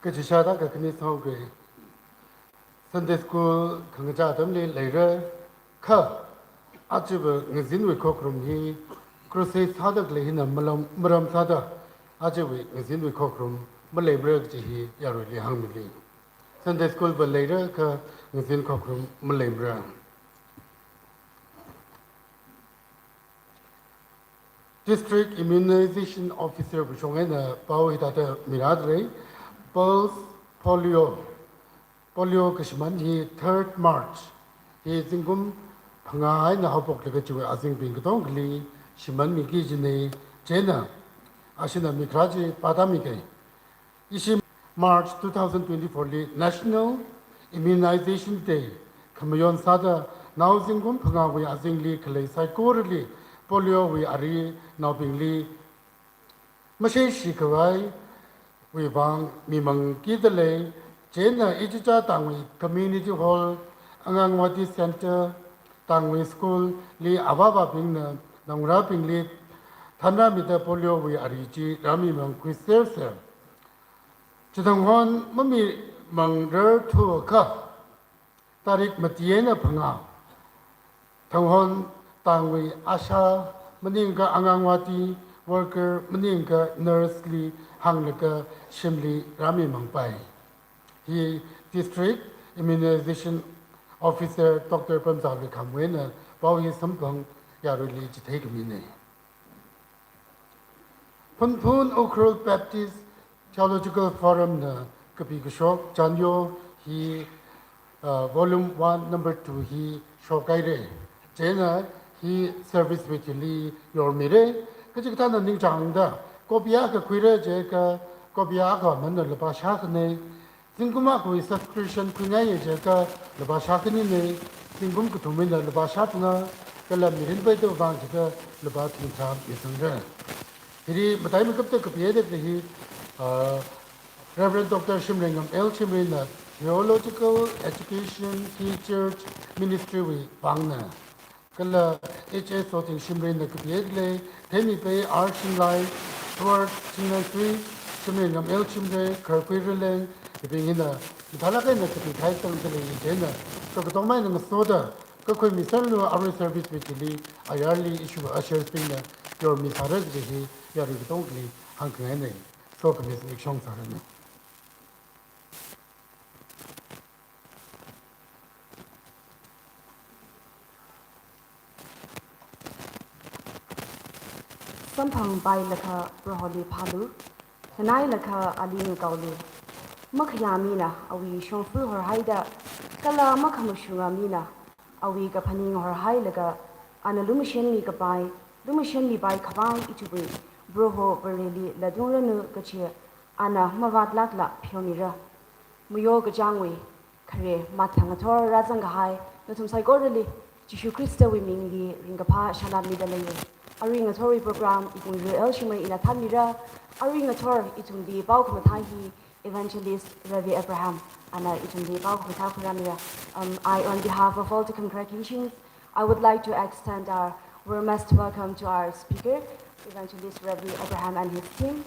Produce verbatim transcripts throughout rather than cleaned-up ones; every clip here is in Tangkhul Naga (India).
Kachishāda kakhane sāhaoki. Sunday school khangachā atamli leira, kha ajava ngazinwui khokharum hi crusade sāda khalei hina malam, maram sāda ajawui ngazinwui khokharum maleimara kaji hi yaruili hāngmili. Sunday school va leira kha ngazin khokharum maleimara. District Immunization Officer wui shong eina pao hithāda mirādalei. Pulse polio, polio kashiman hi third March, hi zingkum phangā eina haophoklaga chiwui azingbing katongali shimanmiki kajina. Chieina ashina mikharā chi pātāmiki. Ishi March two thousand twenty-four li National Immunization Day khamayon sāda nao zingkum phangāwui azingli khalei saikorali polio wui arinaobingli masheshi khavaiwui vang mimangkidalei. Chieina ichichā tangwui community hall, Anganwadi center, tangwui school li avāvabingna naongarābingli thanrāmida polio wui ari chi rāmimangkhui serser. Chithang hon mamimangrarthuakha, tarik mati eina phangā thang hon tangwui ASHA maningakha Anganwadi worker maningakha nurse li hānglaga shimli rāmimangpai. Hi District Immunization Officer Doctor Pamzalui Khamwui eina pao hi samphang yaruili chithei khamina. Phunphun Ukhrul Baptist Theological Forum na kapi kashok Chanyo hi, uh, volume one, number two hi shokhaira. Chieina hi service wui thili yormira. Kachikathāna ningchāngda, copy akha khuira jiakha, copy akha amanna lupā shākhana. Zingkum akhawui subscription khuingaiya jiakha lupā shākhanina, zingkum kathum eina lupā shāphangā, kala mirin peida vang jiakha lupā thingtharā misangra. Hili matai makapta kapihaida khalei hi, ah, Reverend Doctor Shimreingam L Shimrayna Theological Education Teachers Ministry wui vangna. Kala H S Soting Shimrayna kapihaida khalei, Theimipei R Shinglai, Stuart Shingnasui, Shimreingam L Shimray, Kharkhui Raleng, hibing hina mathālāk eina kapikahai tangda lei. Chieina kakatongmeina ngasoda kakhui miserlu, arui service wui thili ayarli issue ushers bingna yormisāra kaji hi yarui katongali hāngkhangaina. Sokhami likshong sāranu. Samphangpailakha Proholi phālu, khanailakha ali ngakaolu. Makhayā mina awui shongfa horhaida, kala makhamashunga mina awui kaphaning horhailaga, ana lumashanmikapai, lumashanmipai khavai ithumwui Proho Vareli ladungranu kachi ana mavātlākla pheomira. Mayo kachāngwui khare mathang ngathor rāzangkahai nathum saikorali Jishu Khristawui mingli ringkaphā salām mida leiya. Arui ngathorwui program Ikungri L Shimray ina thānmira. Arui ngathor ithumli pao khamathā hi Evangelist Ravi Abraham ana ithumli pao khamathā khuirāmira. Um, I, on behalf of all the congregations, I would like to extend our warmest welcome to our speaker, Evangelist Ravi Abraham and his team.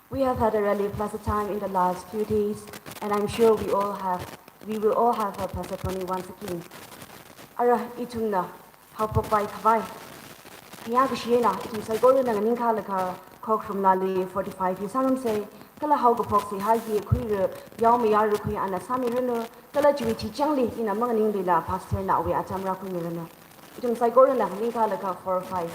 We have had a really pleasant time in the last few days, and I'm sure we all have, we will all have a pleasant morning once again. Ara, ithumna haophokpai khavai khayā kashi eina ithum saikorana nganingkhalakha khokharum lali forty-five hi sārumsa, kala haokaphok seihā hi khuira yaomayara khui ana sāmiranu, kala chiwui chichāngli ina manganinglila pastor nawui atam rākhuimiranu. Ithum saikorana nganingkhalakha four five.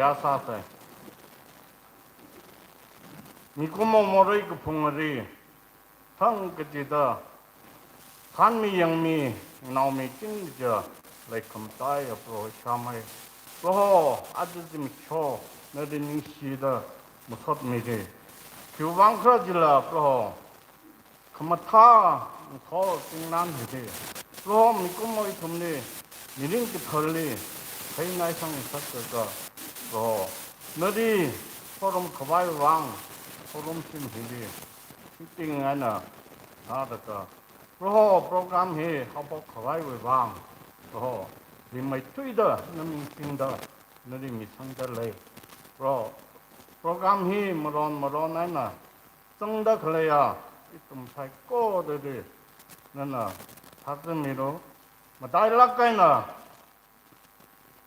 seihā sāsei. Mikumo morei kaphungli thang kachida, thanmi yangmi, naomi chingja leikhamtaiya Proho shāmei. Proho, aja zimiksho nali ningshida masotmili. Khiwuivang khala jila Proho, khamathā ngathor tingnan hili, Proho, mikumo ithumli, mirin kathāli, heinai sang ngasakta, Proho, nali khorum khavai vang, khorum shim hili, hiting eina, nada, Proho, program hi haophok khavaiwui vang, Proho, rimeithuida, na ming singda, nali misangda lei. Proho, program hi maron maron eina zangda khaleiya ithum saikorali nana thāzanmilu. Matailāk eina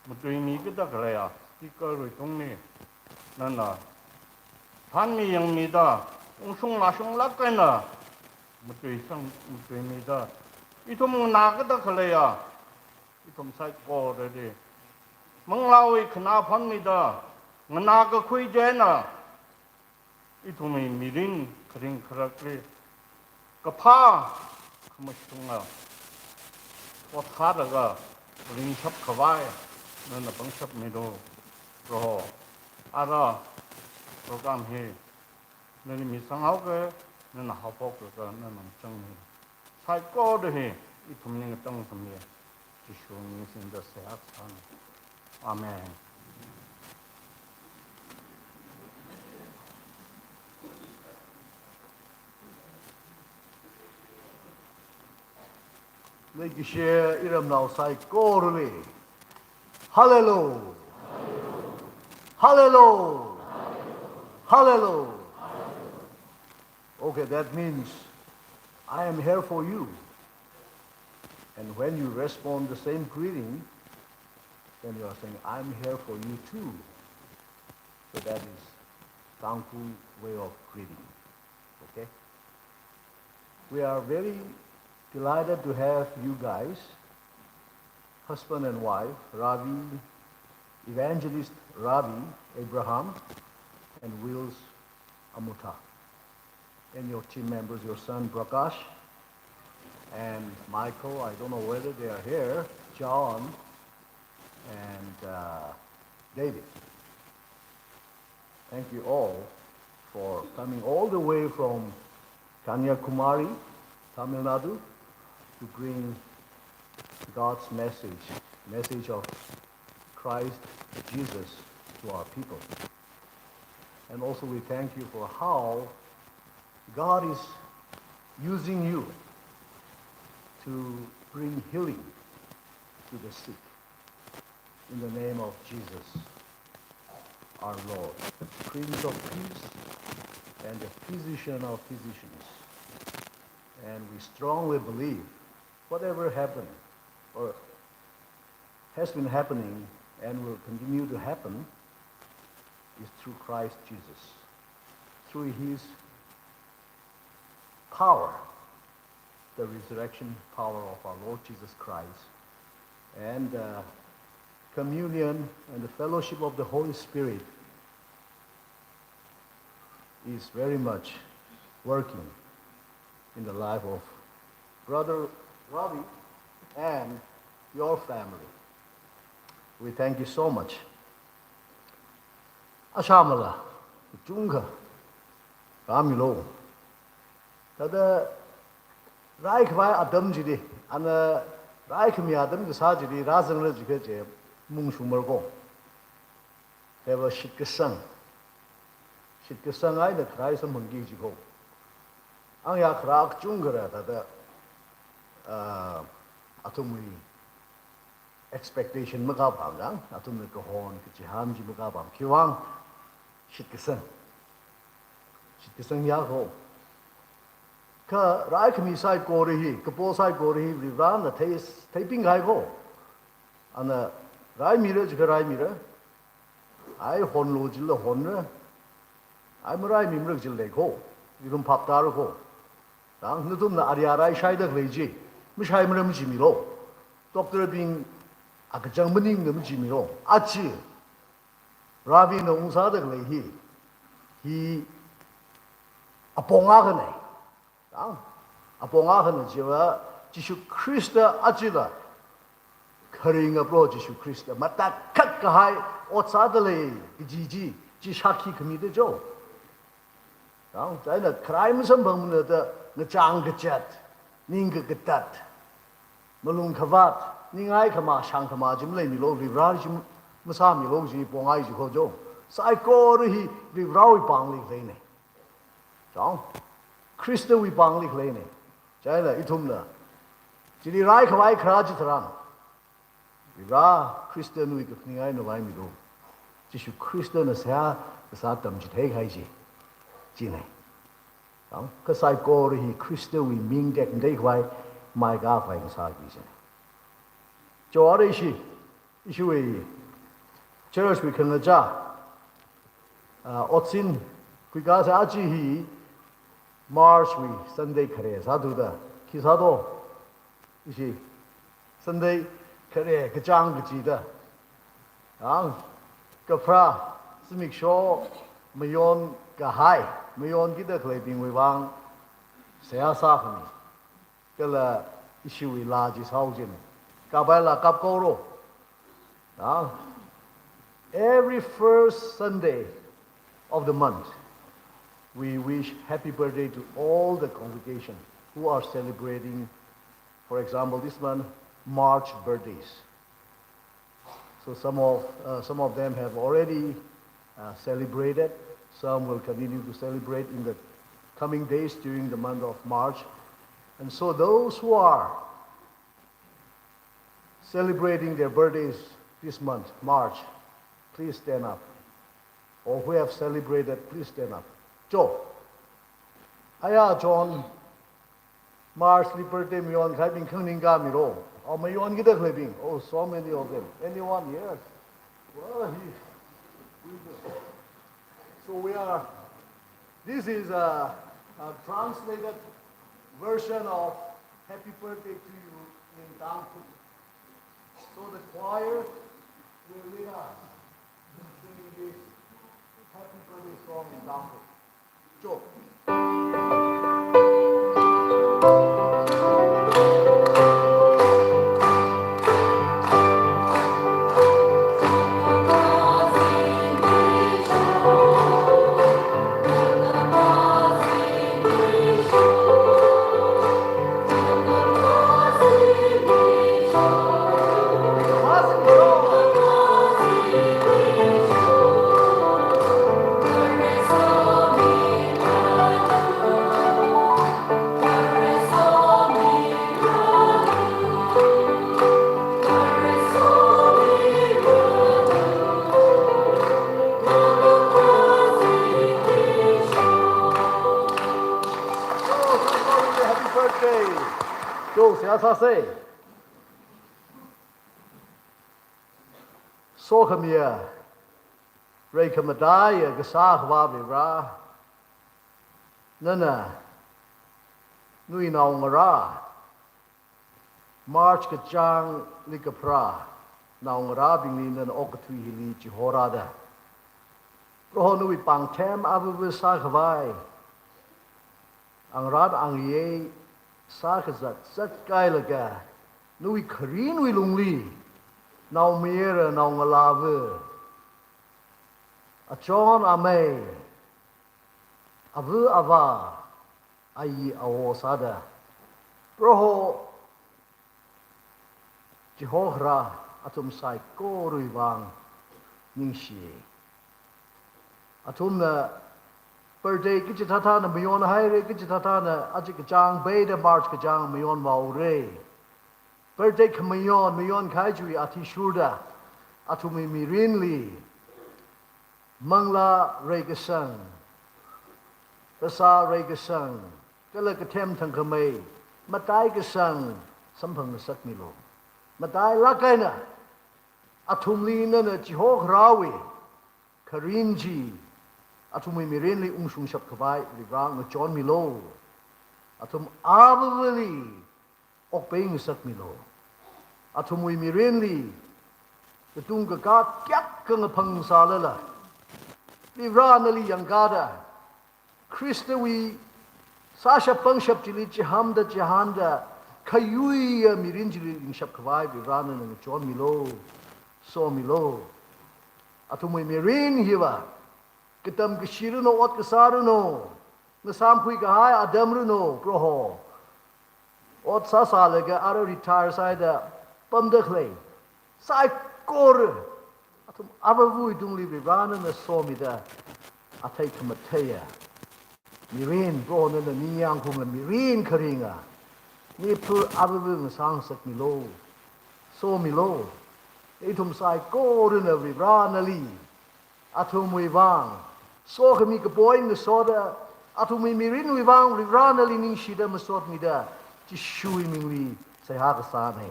matuimi kida khaleiya speaker wui tungli nana thanmi yangmida, ungshung mashunglāk eina matuisang, matuimida, ithum nganā kida khaleiya ithum saikorali manglāwui khanā phonmida, nganā kakhui chieina ithumwui mirin kharing kharakli kaphā khamashunga, ot sālaga ringshap khavai nana pangshapmilu, Proho. Ara program hi nali misanghaoki, nana haophoklaga nana changmi. Saikora hi ithum ning tang samye. Jishu ming singda seihā sāna. Amen. Leikashi iramnao saikorali. Hallelujah. Hallelujah. Hallelujah. Okay, that means I am here for you. And when you respond the same greeting, then you are saying, "I'm here for you too." So that is Tangkhul way of greeting. Okay? We are very delighted to have you guys, husband and wife, Ravi, Evangelist Ravi Abraham, and Wills Amuta, and your team members, your son Prakash, and Michael, I don't know whether they are here, John, and, uh, David. Thank you all for coming all the way from Kanyakumari, Tamil Nadu, to bring God's message, message of Christ Jesus to our people. And also we thank you for how God is using you to bring healing to the sick. In the name of Jesus, our Lord, the Prince of Peace and the Physician of Physicians. And we strongly believe whatever happened or has been happening and will continue to happen is through Christ Jesus, through his power, the resurrection power of our Lord Jesus Christ, and, uh, communion and the fellowship of the Holy Spirit is very much working in the life of Brother Ravi and your family. We thank you so much. Ashāmala, chungkha, rāmilu. Thāda, rai khavai atam chili, ana rai khami atam kasā chili, rāzangra jiakha chi, mungshungmara ko. Theiva shitkasang. Shitkasang eina kharai samphangki ji ko. Angayā kharā kachungkha rā thāda, ah, athumwui expectation makapam dang, athumna kahon, kachihān chi makapam. Khiwuivang, shitkasang. Shitkasang ya ko. Kha rai khami saikora hi, kapo saikora hi, Varivarana thei, theiping kahai ko. Ana raimira jiakha raimira. Ai honlu jila honra. Ai maraimimara jila lei ko. Irum phap tāra ko. Dang, nathumna arya rai shaida khalei chi. Mashaimara majimilu. Doctor bing akachang maningda majimilu. Achi. Varena ungsāda khalei hi, hi apong akhana. Ang, apong akhana chiva, Jishu Khrista achila, kharinga Proho Jishu Khrista matatkhat kahai ot sāda lei kaji chi, chi shākhi khamida jo. Ang, chieina kharai masamphangmana da ngachang kachat, ning kakatat, malung khavāt, ningai khama, shang khama chi maleimilu, Varena chi masāmilu chi pongai chi kho jo. Saikora hi Varewui pāngli khaleina. Chang, Khristawui pāngli khaleina. Chieina ithumna chili rai khavai kharā chitharan, Vare Khrista nawui kakhaning eina vaimilu. Jishu Khristana seihā kasā tamchithei kahai chi, china. Chang, kha saikora hi Khristawui ming tekmatei khavai, mai khavai ngasāki china. Cho ara ishi, ishiwui church wui khangachā, ah, otsin khuikasā aja hi March wui Sunday khare sāthuda, khi sāto? Ishi Sunday khare kachāng kachida, ang, kapharā zimiksho mayon kahai, mayonkida khaleibingwui vang seihā sākhami. Kala ishiwui laa chi sāhaochina. Kapai laa kapkhaoro. Now, every first Sunday of the month, we wish happy birthday to all the congregation who are celebrating, for example, this month, March birthdays. So some of, uh, some of them have already, uh, celebrated. Some will continue to celebrate in the coming days during the month of March. And so those who are celebrating their birthdays this month, March, please stand up. Or who have celebrated, please stand up. Jo. Aya John, March li birthday mayon kahaibing khanganing khamilo. Oh, mayonkida khaleibing. Oh, so many of them. Anyone? Yes. Well, he, we do. So we are, this is a, a translated version of Happy Birthday to You in Tangkhul. So the choir will lead us in singing this Happy Birthday song in Tangkhul. Happy birthday. Jo, seihā sāsa. Sokhamiya, reikhamataiya kasā Akhava Vare, nana nawui naongarā, March kachāngli kapharā naongarābingli nana okathui hili chihorāda, Proho nawui pāngthem avāva sākhavai, angarān angayei sākazat zatkahailaga, nawui kharinwui lungli, naomayara naongalāva, achon amei, ava avā, ayi awo sāda, Proho chihokharā athum saikorawui vang ningshi. Athumna birthday kachithāthāna mayonhaira, kachithāthāna aja kachāng peida March kachāng mayonhaora. Birthday khamayon, mayonkahai chiwui athishurda, athumwui mirinli manglā reikasang, phasā reikasang, kala kathem thangkhamei, mataikasang samphangngasakmilu. Matailāk eina athumli nana chihokharāwui kharin chi athumwui mirinli ungshungshap khavai Vare ngachonmilu. Athum avāvali okpeingasakmilu. Athumwui mirinli katung kakā kayākha ngaphang sālala, Varivara nali yangkāda, Khristawui sāshap pangshap chili chihānda chihānda, khayuiya mirin chili ringshap khavai Varivara nana ngachonmilu, somilu. Athumwui mirin hiva, katam kashi ranu, ot kasā ranu, ngasāmkhui kahai atam ranu, Proho, ot sāsālaga ara retire sāhaida pamda khalei saikora, athum avāvawui tungli Varivara nana somida, athei khamatheiya mirin, Proho nana ningyāng khaunga mirin kharinga, miphu avāva ngasā ngasakmilu, somilu. Ithum saikorana Varivara nali athumwui vang sokhami kapo eina ngasoda, athumwui mirinwui vang Varivara nali ningshida masotmida, Jishuwui mingli seihā kasāna.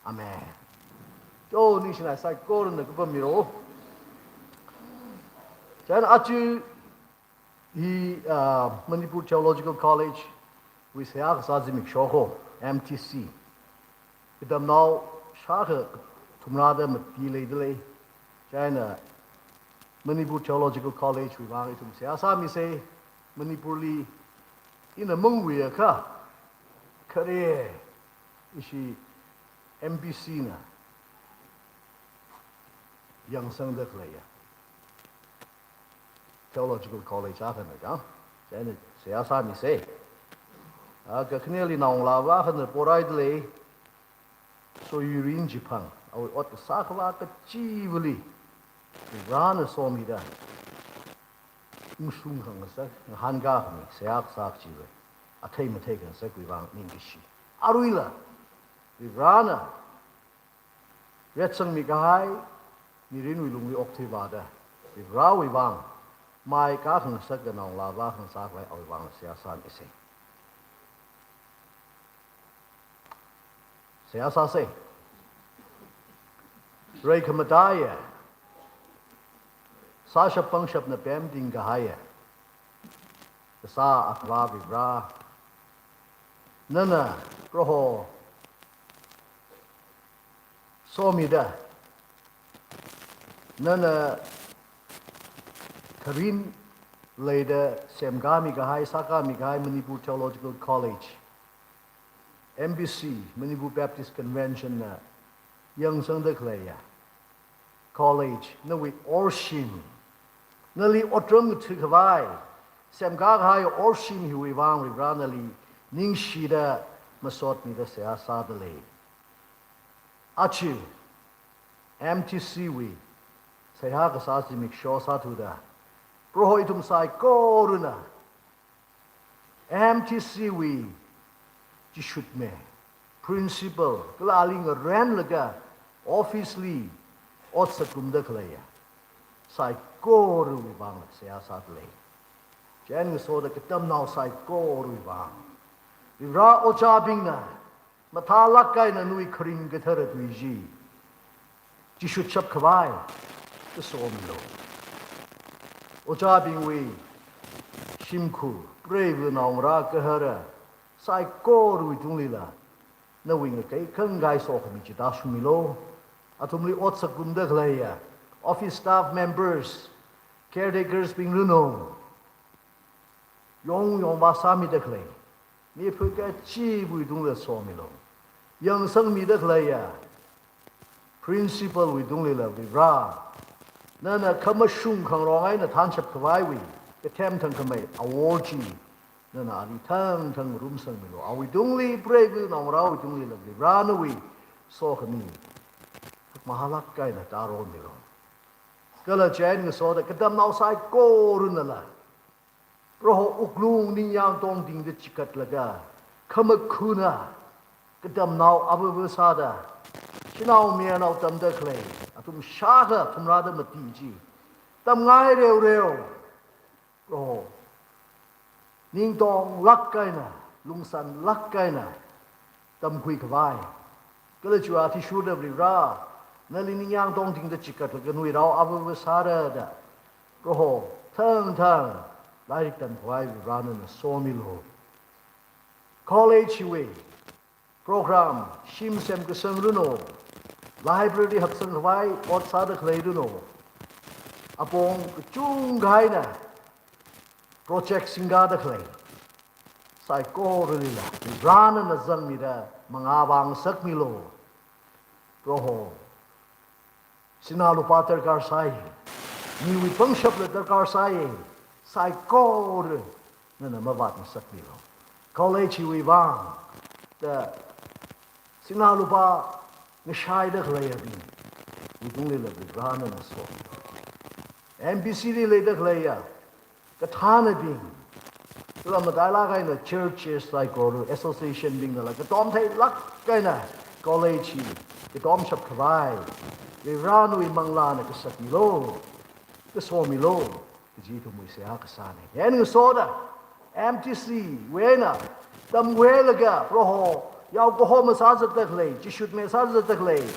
Amen. Cho, ningshinai saikorana kapam miro. Chieina aja hi, ah, Manipur Theological College wui seihā kasā zimiksho ho, M T C, katamnao shākha thumrāda mati leidalei. Chieina Manipur Theological College wui vang ithum seihā sāmisa. Manipurli ina mangwuiakha, khare ishi M P C na yangsangda khaleiya Theological College akhana chang. Chieina seihā sāmisa. A, kakhaneli naongalāva akhana poraidalei, Soyurin Jiphang, awui ot kasā khavā kachivali Varivara nana somida, ungshung khangasak, ngahānkā khami, seihā kasā kachiva, athei mathei khangasakwui vang ningkashi. Aruila Varivara nana retsangmi kahai mirinwui lungli okthuivāda, Varivarawui vang mai kā khangasaka naongalāva khangasā khavai awui vang seihā sāmisa. Seihā sāsa. Reikhamataiya, sāshap pangshapna pemting kahaiya kasā Akhava Varivara, nana Proho somida, nana kharin leida semkāmi kahai, sākāmi kahai Manipur Theological College, M B C, Manipur Baptist Convention na yangsangda khaleiya college, nawui orshim, nali otram ngathā khavai semkā kahai orshim hiwui vang Varivara nali ningshida masotmida seihā sādalei. Aja M T C wui seihā kasā zimiksho sāthuda, Proho ithum saikorana M T C wui chishutme, principal, kala ali ngarenlaga office li ot sākumda khaleiya saikorawui vang seihā sādalei. Chieina ngasoda katamnao saikorawui vang Varivara ojābingna mathālāk eina nawui kharing kathara tui chi chishutshap khavai kasomilu. Ojābingwui shimkhur, preiva naongarā gahara saikorawui tunglila nawui ngakai khangai sokhami chi tāshungmilu. Athumli ot sākumda khaleiya office staff members, caretakers bing ranu, yongyongva sāmida khalei, miphu kachivawui tungla somilu. Yangsangmida khaleiya principal wui tunglila Varivara, nana khamashung khangarong eina thānshap khavaiwui kathem thangkhamei awor chi nana ali thangthang rumsangmilu. Awui tungli, preiva naongarāwui tunglila Varivara nawui sokhami hakmahālāk eina tāronmilu. Kala chieina ngasoda katamnao saikoranala Proho wuklung ningyāng tongtingda chikatlaga, khamakhuna katamnao avāva sāda, shanao mayarnao tamda khalei athum shākha thumrāda mati chi tamngai reoreo, Proho, ningtonglāk eina, lungsanlāk eina tamkhui khavai, kala chiwui athishurda Varivara nali ningyāng tongtingda chikatlaga nawui rao avāva sāra da, Proho, thangthang lairik tamkhavai Varivara nana somilu. College wui program, shim semkasang ranu, library haksang khavai ot sāda khalei ranu, apong kachungkha eina project singkāda khalei saikoralila Varena zangmida mangā vāngasakmilu. Proho, sinā lupā darkar sai, miwui pangshapla darkar sai, saikora nana mavātngasakmilu. College wui vang da sinā lupā ngashaida khaleiyabingwui tunglila Varena so. M B C li leida khaleiya kathānabing, kala matailāk eina churches saikora, association bingnala katom theilāk eina college hi katomshap khavai Varewui manglāna kasakmilu, kasomilu kaji ithumwui seihā kasāna. Eina ngasoda M T C wui eina tamkhuilaga Proho, yaokahoma sāzatda khalei, chishutme sāzatda khalei,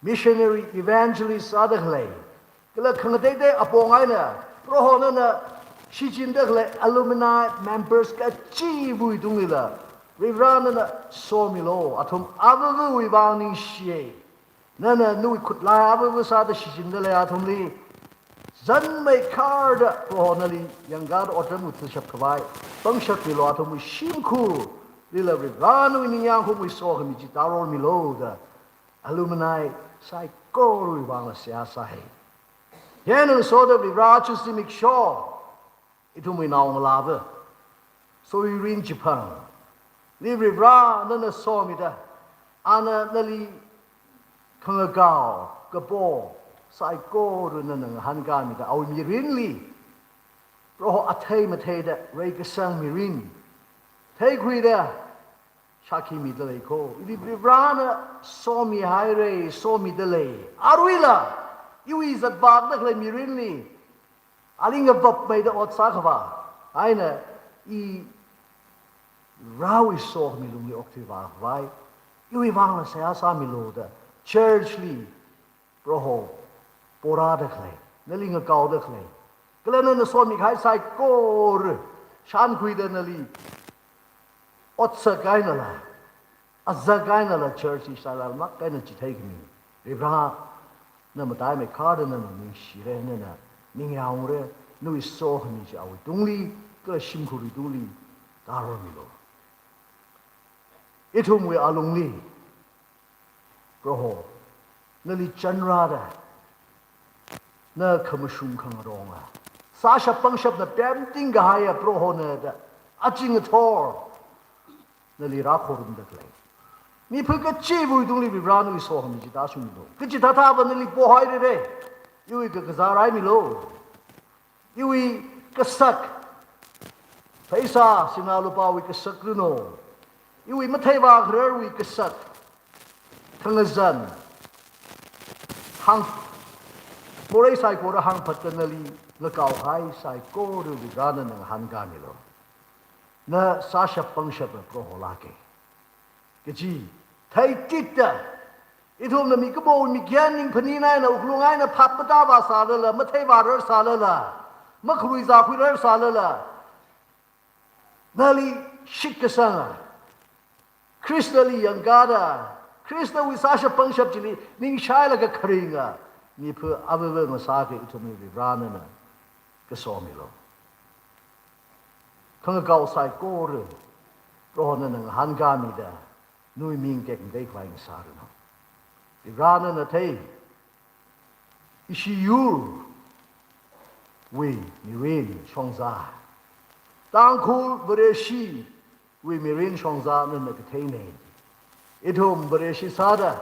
missionary, evangelist sāda khalei, kala khangateitei apong eina Proho nana shichinda khalei alumni members kachiva̱wui tunglila Varena somilu. Athum avāva̱wui vang ningshiya. Nana nawui khutlai avāva̱ sāda shichinda lei athumli. Zanmeikharda Proho nali yangkāda otram ngathashap khavai pangshapmilu, athumwui shimkhurlila Varewui ningyāng khumwui sokhami chi tārormilu da alumni saikorawui vangla seihā sai. Eina ngasoda Vare aja zimiksho ithumwui naongalāva̱ Soirin Chiphangli Vare nana somida, ana nali khangakao kapo saikora nana ngahānkāmida awui mirinli Proho athei matheida reikasang mirin theikhuida shākhi mida lei kho. Ili Varena somihaira, somida lei. Aruila iwui zatvāda khalei mirinli ali ngavapmeida ot sākhavai eina i Varewui sokhami lungli okthuivā khavai iwui vangla seihā sāmilu da church li Proho porāda khalei, nali ngakaoda khalei, kala nana somikahai saikora shānkhuida nali otsak einala, azak einala church hi sailalmak eina chitheikhami Vare, na mataimeikharda nana ningshira, nana ningyaongra, nawui sokhami chi awui tungli kala shimkhurwui tungli tārormilu. Ithumwui alungli Proho nali chanrāda, na khamashung khangaronga sāshap pangshapna pemting kahaiya Prohona da aching athor nali rākhorumda khalei mipha kachiva̱wui tungli Vare nawui sokhami chi tāshungmilu. Kachithāthāva nali pohairara, iwui kakazā raimilu. Iwui kasak, pheisā sinā lupāwui kasak rino, iwui matheivā khararwui kasak, khangazan, hāng, morei saikora hāngphatda nali ngakaokahai saikora Vare nana ngahānkāmilu. Na sāshap pangshapva Proho lāka kaji theikida, ithumna mikumowui mikyan ningphaning eina, wuklung eina phap matāvā sālala, matheivārar sālala, makharuizākhuirar sālala, nali shitkasanga, Khristali yangkāda, Khristawui sāshap pangshap chili ningshailaga kharinga mipha avāva̱ ngasāka ithumli Vare nana kasomilu. Khangakao saikora Proho nana ngahānkāmida, nawui ming tekmatei khavai ngasāranu. Vare nana thei, ishi yurwui mirin shongza, Tangkhul Vareshiwui mirin shongza nana katheina. Ithum Vareshi sāda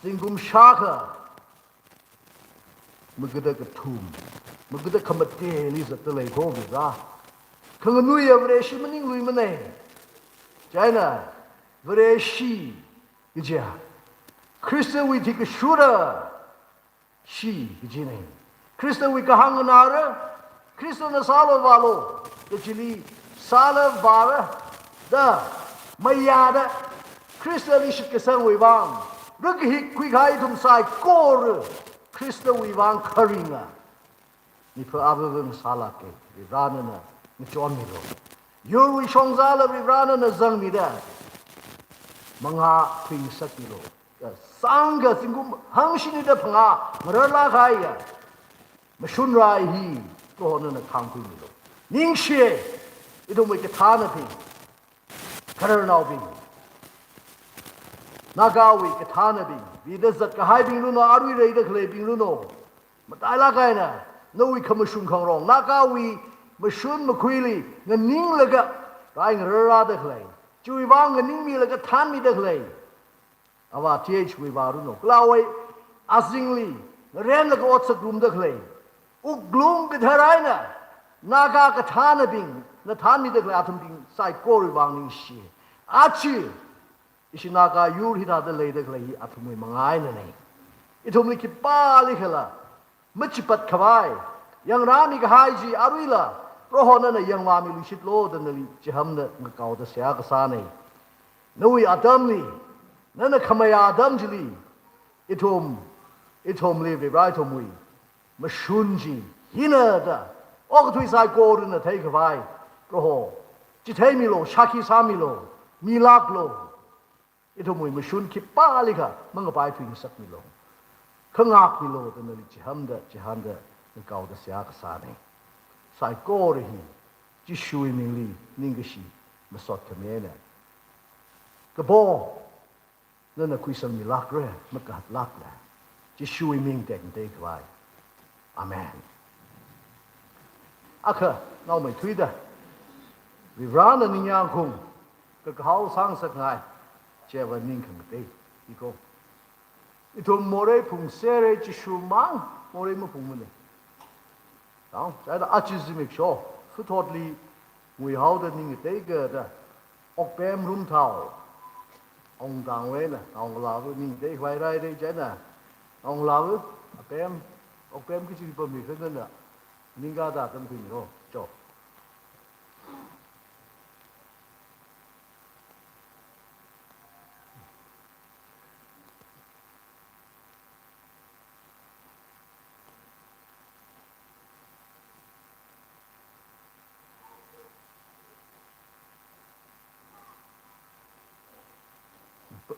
zingkum shākha magada kathum, magada khamateli zatda lei kho Vare. Khanganuiya Vareshi maningluimana. Chieina Vareshi kajiya Khristawui thikashura shi kajina. Khristawui kahāng nganāra, Khristana sālu vālu kajili sālu vāra da mayāda, Khristali shitkasangwui vang rākahik khuikahai ithum saikora Khristawui vang kharinga mipha avāva̱ ngasālāka. Vare nana ngachonmilu. Yurwui shongzala Vare nana zangmida mangā khuingasakmilu. Sangkha zingkum hangshini da phangā ngararlāk kahaiya Mashun rai hi, Proho nana khangkhuimilu. Ningshi, ithumwui kathānabing, khararnaobing, Nagawui kathānabing, vida zatkahaibing luno, arui reida khaleibing luno, matailāk eina, nawui khamashung khangarong, Nagawui mashun makhuili nganinglaga, rai ngararrada khalei, chiwui vang nganingmilaga thānmida khalei, Avā T H Vivha luno, kala awui azingli ngaremlaga ot sāngarumda khalei, wuklung kathar eina, Naga kathānabingna thānmida khalei athumbing saikorawui vang ningshi. Aja, ishi Naga yur hithāda leida khalei hi athumwui manga einana. Ithumli khipālikhala machipat khavai, yangrāmi kahai chi aruila, Proho nana yangvāmiluishitlu da nali chihānda ngakaoda seihā kasāna. Nawui atamli, nana khamei atam chili, ithum, ithumli Vivra ithumwui mashun chi hina da, okathui saikorana theikhavai, Proho, chitheimilu, shākhi sāmilu, milāklu. Ithumwui mashun khipālikha mangapaithuingasakmilu, khangakmilu da nali chihānda, chihānda ngakaoda seihā kasāna. Saikora hi Jishuwui mingli ningkashi masot khami eina. Kapo, nana khuisangmilākra, makahatlākla. Jishuwui ming tekmatei khavai. Amen. Akha, naomeithuida, Vivrana ningyāng khaung kakahao sāngasakngai, chiva ning khangatei, iko. Ithum morei phungsera, Jishu mang morei maphungmana. Tang, chieina aja zimiksho, futhotli nguihaoda ning ngateikida, okpem rumthao, ongtangwui eina, naongalāva ning ngatei khavai raira chieina, naongalāva, apem, okpem kachi pammi khanana, ningkada tamkhuimilu, cho.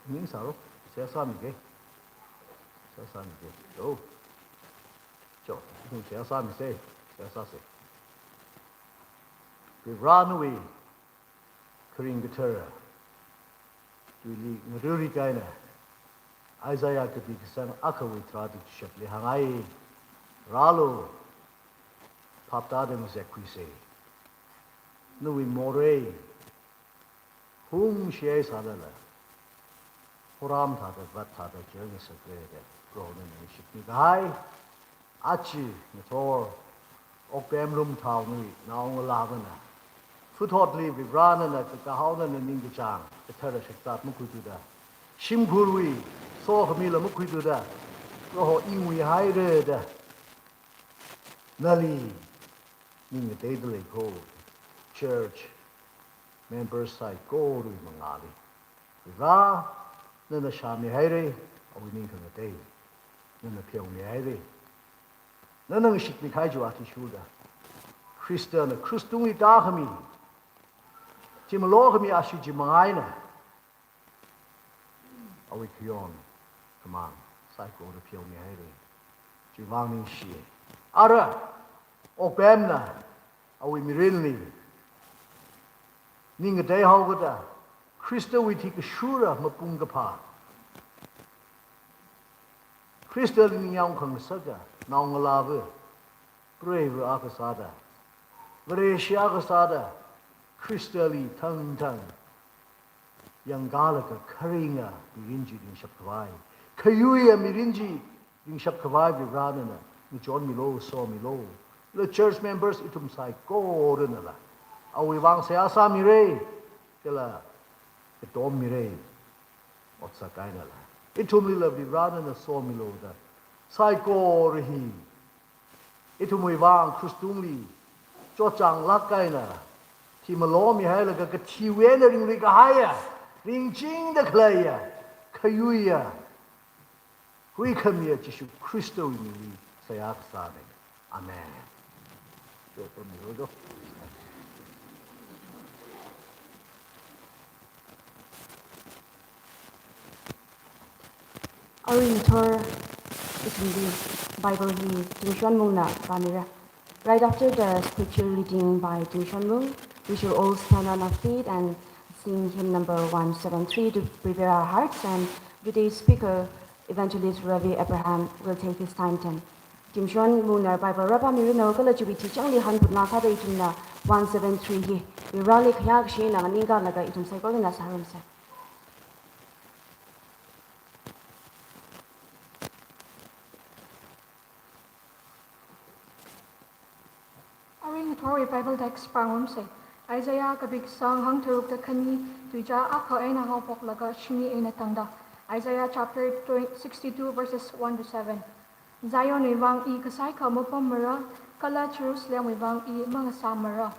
Ning sālu, seihā sāmike. Seihā sāmike. Cho. Cho, ithum seihā sāmise. Seihā sāse. Vivra nawui kharing kathara, tuili ngaruri kahaina, Isaiah kapi kasang akhawui tharāda chishatli hāngngai, rālu, phaptāda ngazekkhuise. Nawui morei hungshihai sālala, horam thāda, vat thāda cherngasakra da, Proho nana shitmi kahai. Aja ngathor, okpem rumthao nawui naongalāvana, futhotli Vivra nana kakahao nana ningkachāng kathara shakzat makhuithuda, shimkhurwui sokhamila makhuithuda, Proho i nguihaira da, nali ning ngateida lei ko, church members saikorawui mangāli. Vivra, nana shāmihaira, awui ning khangatei, nana pheomihaira. Nana ngashitmi kahai chiwui athishurda, Khristana krush tungli tākhami, thimalo khami ashee chi manga eina, awui khayon khamāng saikora pheomihaira. Chiwui vang ningshi. Ara, okpemna awui mirinli ning ngateihaokida, Khristawui thikashura mapung kaphā, Khristali ningyāng khangasaka naongalāva, preiva akha sāda, Vareshi akha sāda, Khristali thangthang yangkalaga kharinga mirin chi ringshap khavai, khayuiya mirin chi ringshap khavai Vivra nana ngachonmilu, somilu. La church members ithum saikoranala awui vang seihā sāmira, kala katom mira, otsak einala. Ithumlila Vivra nana somilu da, saikora hi ithumwui vang krush tungli chotchānglāk eina thimalo mihailaga kathiwui eina ringri kahaiya, ringchingda khaleiya, khayuiya, huikhamiya Jishu Khristawui mingli seihā kasāna. Amen. Cho, pammilu cho. Arui ngathor Ithumli Bible hi Jingshonmungna pāmira. Right after the scripture reading by Jingshonmung, we shall all stand on our feet and sing hymn number one seven three to prepare our hearts, and today's speaker, Evangelist Ravi Abraham, will take his time then. Jingshonmungna Bible rāpāmiranu kala chiwui tichangli hanphutna sāda ithumna one seven three hi Vareli khayākashi eina nganingkalaga ithum saikorana sārumsa. Arui ngathorwui Bible text pāngarumsa. Isaiah kapi kasang hangtharukda khani, tuizā akha eina haophoklaga shini eina tangda. Isaiah chapter sixty-two, verses one to seven. Zionwui vang I kasai kha mapammara, kala Jerusalemwui vang I mangasāmara.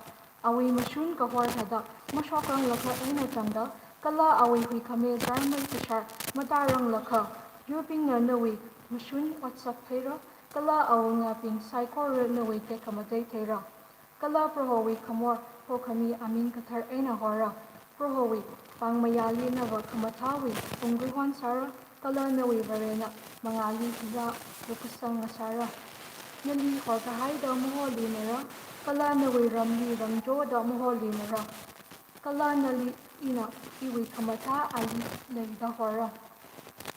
Awui mashun kahor thāda mashokranglakha eina tangda, kala awui huikhami zarmei kashar matāranglakha, yurbingna nawui mashun otsak theira, kala awungabing saikora nawui tekhamatei theira. Kala Prohowui khamor hokhami aming kathar eina horra. Prohowui pāngmayāli nava khamathāwui unggui honsāra, kala nawui Varena mangāli hiyā lukasang ngasāra. Nali horkahaida maholimara, kala nawui ramli ramjoda maholimara. Kala nali ina iwui khamathā ali leida horra.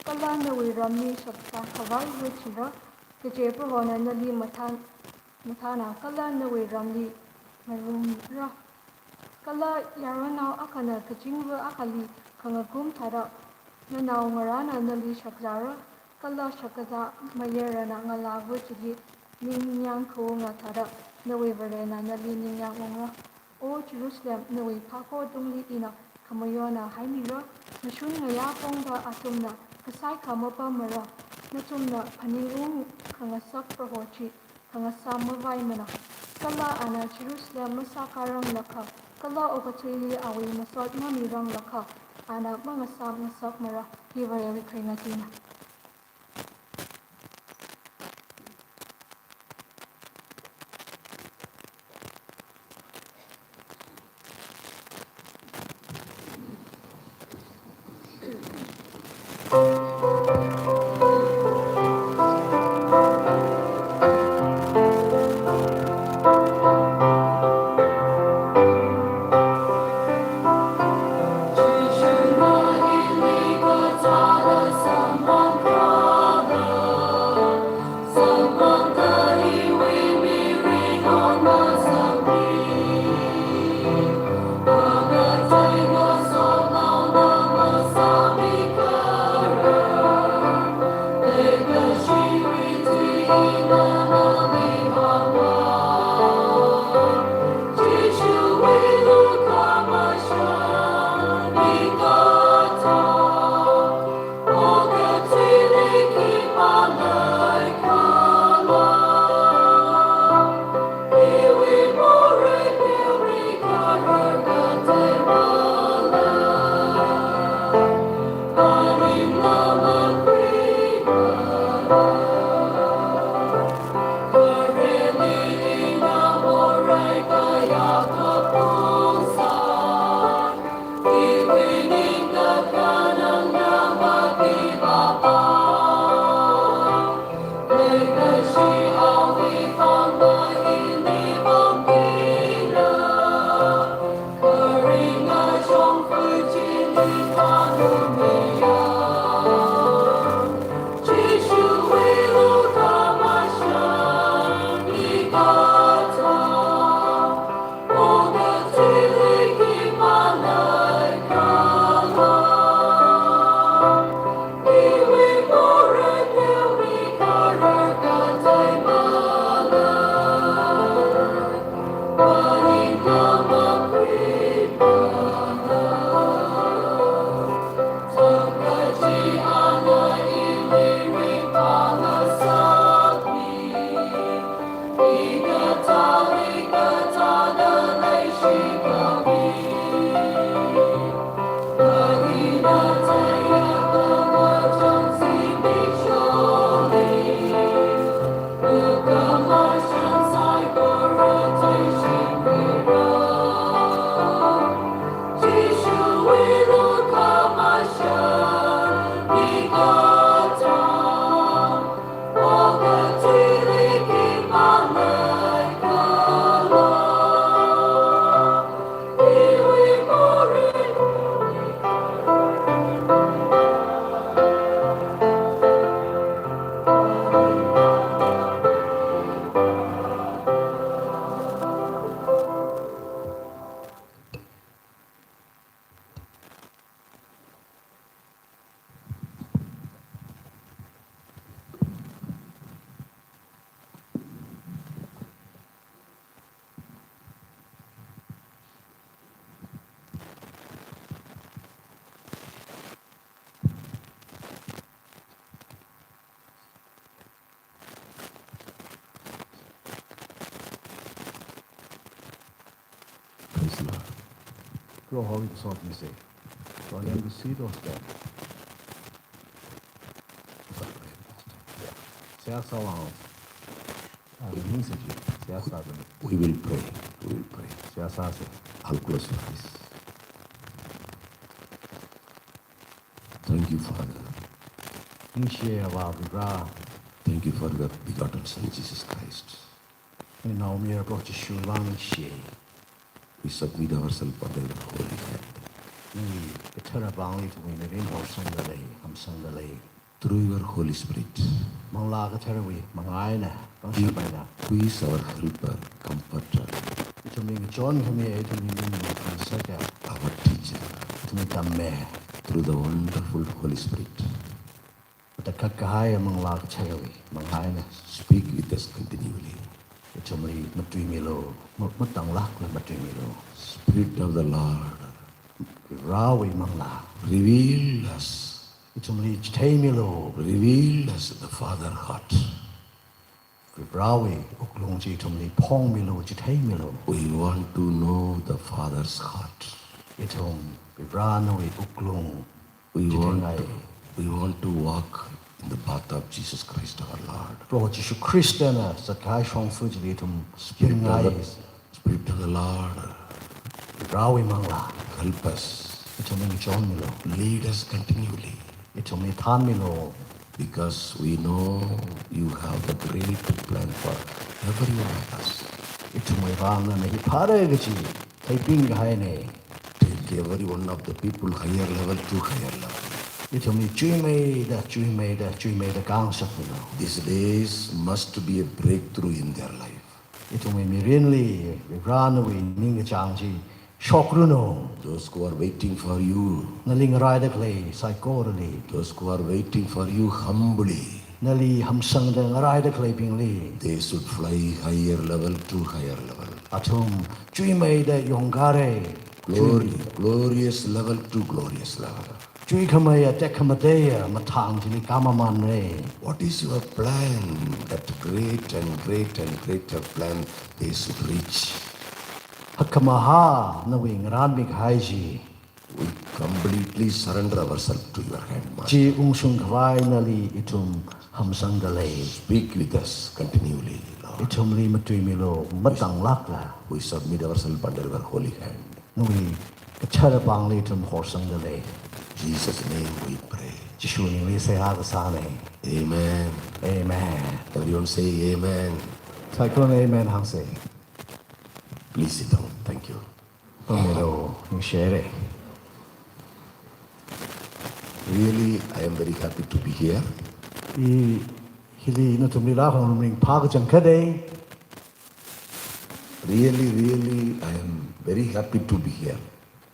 Kala nawui ramli shakzā khavai vāchira, kaje Prohona nali mathān mathāna kala nawui ramli ngarumra. Kala yaronao akhana kazingva akhali khangagum thāda, nanaongarāna nali shakzāra, kala shakazā mayarana ngalāva chili ningyāng khaunga thāda, nawui Varena nali ningyāng ungra. O Jerusalem, nawui phākho tungli ina khamayona haimira, nashun ngayā pongda athumna kasai kha mapammara, nathumna phaningung khangasak Proho chi khangasā mavaimana. Kala ana Jerusalem masākaranglakha, kala okathuili awui masot mamiranglakha, ana mangasam ngasakmara. Hi Varewui kharinga tina. Proho kasotmisa. Proho ningkashi thosda. Seihā sāvang. Ah, ningsa chi. Seihā sāvang. We will pray. We will pray. Seihā sāsa. I'll close with this. Thank you, Father. Ningshiya Avā Vare. Thank you for your begotten Son, Jesus Christ. Nawui naomayara Proho Jishu vang ningshi. We submit ourselves under your holy hand. Nawui kathara vangli ithumwui mirin horsangda lei, hamsangda lei. Through your Holy Spirit. Manglā katharawui mangā eina, pangshap eina. Who is our helper, comforter. Ithumli ngachonkhami, ithumli ningli khansaka. Our teacher. Ithumli tammei. Through the wonderful Holy Spirit. Matakhak kahai Manglā katharawui mangā eina. Speak with us continually. Ithumli matuimilu, ma-, matanglākla matuimilu. Spirit of the Lord. Varewui Manglā. Reveal us. Ithumli chitheimilu. Reveal us the Father heart. Varewui wuklung chi ithumli phongmilu, chitheimilu. We want to know the Father's heart. Ithum Vare nawui wuklung We want to, chithengai. We want to walk in the path of Jesus Christ our Lord. Proho Jishu Khristana zatkahai shongfa chili ithum Spirit of the, yangai. Spirit of the Lord. Varewui Manglā. Help us. Ithumli ngachonmilu. Lead us continually. Ithumli thānmilu. Because we know you have the great plan for every one of us. Ithumwui vang nana hi phāra kaji theiping kahaina. Take every one of the people higher level to higher level. Ithumli chuimeida, chuimeida, chuimeida khangasakmilu. These days must be a breakthrough in their life. Ithumwui mirinli Vare nawui ningkachāng chi shokranu. Those who are waiting for you. Nali ngaraida khalei saikorali. Those who are waiting for you humbly. Nali hamsangda ngaraida khaleibingli. They should fly higher level to higher level. Athum chuimeida yongkare. Glory, glorious level to glorious level. Chuikhameiya, tekhamateiya mathang chili kamamanra. What is your plan? That great and great and greater plan they should reach. Hakkhamahā nawui ngarānmi kahai chi. We completely surrender ourselves to your hand, Master. Chi ungshung khavai nali ithum hamsangda lei. Speak with us continually, Lord. Ithumli matuimilu, matanglākla. We submit ourselves under your holy hand. Nawui kathara vangli ithum horsangda lei. Jesus' name we pray. Jishu mingli seihā kasāna. Amen. Amen. Everyone say amen. Saikorana amen hāngsa. Please sit down. Thank you. Pāngmilu, ningshire. Really, I am very happy to be here. I hili nathumli rākhangarum ringphā kachangkhatna. Really, really, I am very happy to be here.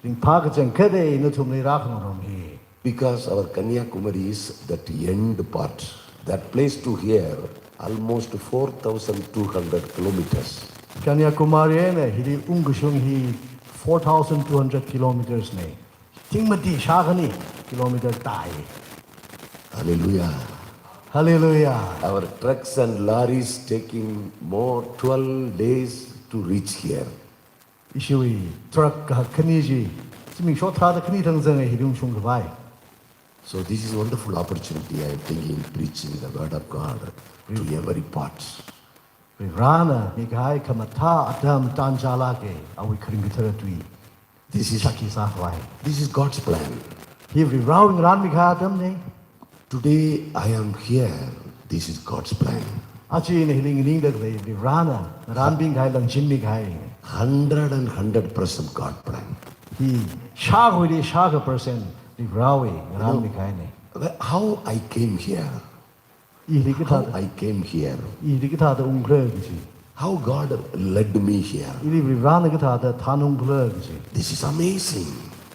Ringphā kachangkhatna nathumli rākhangarum hi. Because our Kanyakumari is that end part. That place to here, almost four thousand two hundred kilometers. Kanyakumari eina hili ungkashung hi four thousand two hundred kilometers na. Thing mati shākhani kilometer tai. Hallelujah. Hallelujah. Our trucks and lorries taking more twelve days to reach here. Ishiwui truck kakhani chi, zimiksho tharāda khani thang zanga hili ungshung khavai. So this is a wonderful opportunity, I am thinking, preaching the word of God to every part. Varena mikahai khamathā atam tanja lāka, awui kharing kathara tui. This is, shākhi sākhavai. This is God's plan. Hi Varewui ngarānmikahai atamna. Today I am here. This is God's plan. Aja ina hili nganingda khalei Varena ngarānbing kahai, langchinmi kahai. Hundred and hundred percent God plan. Hi shākhuili shākha percent Varewui ngarānmi kahaina. Where, how I came here. I hili kathā, how I came here. I hili kathāda ungkhala kaji. How God led me here. Ili Varena kathāda thanungkhala kaji. This is amazing.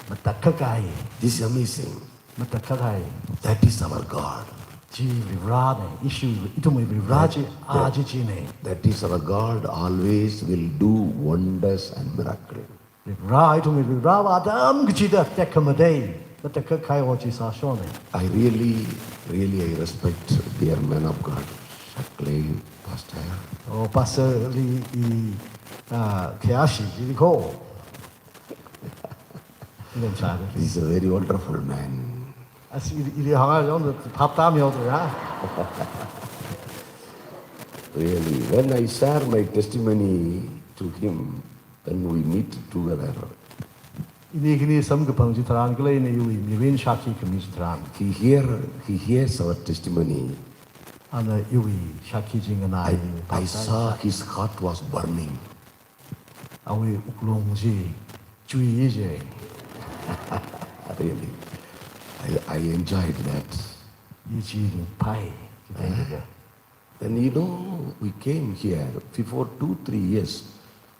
Matakhak kahai. This is amazing. Matakhak kahai. That is our God. Chi Varena, ishi, ithumwui Vare chi, that, a chi china. That is our God, always will do wonders and miracle. Vare, ithumwui Vare atam kachida tekhamatei, matakhak kahai ot chi sāshona. I really, really, I respect dear man of God, Shaklee Pastor. Oh, Pastor li i, ah, khayashi, li ko. Lemsāda. He's a very wonderful man. As ili, ili hānga jong phap tam yao tu ya. Really, when I share my testimony to him, when we meet together, ini khani samkaphang chitharan kala ina iwui mirin shākhi khami chitharan, he hear, he hears our testimony. Ana iwui shākhi chi nganā. I, I saw his heart was burning. Awui wuklung chi chuiya je. Really, I, I enjoyed that. I chi ringphai. Eh? And you know, we came here before two, three years.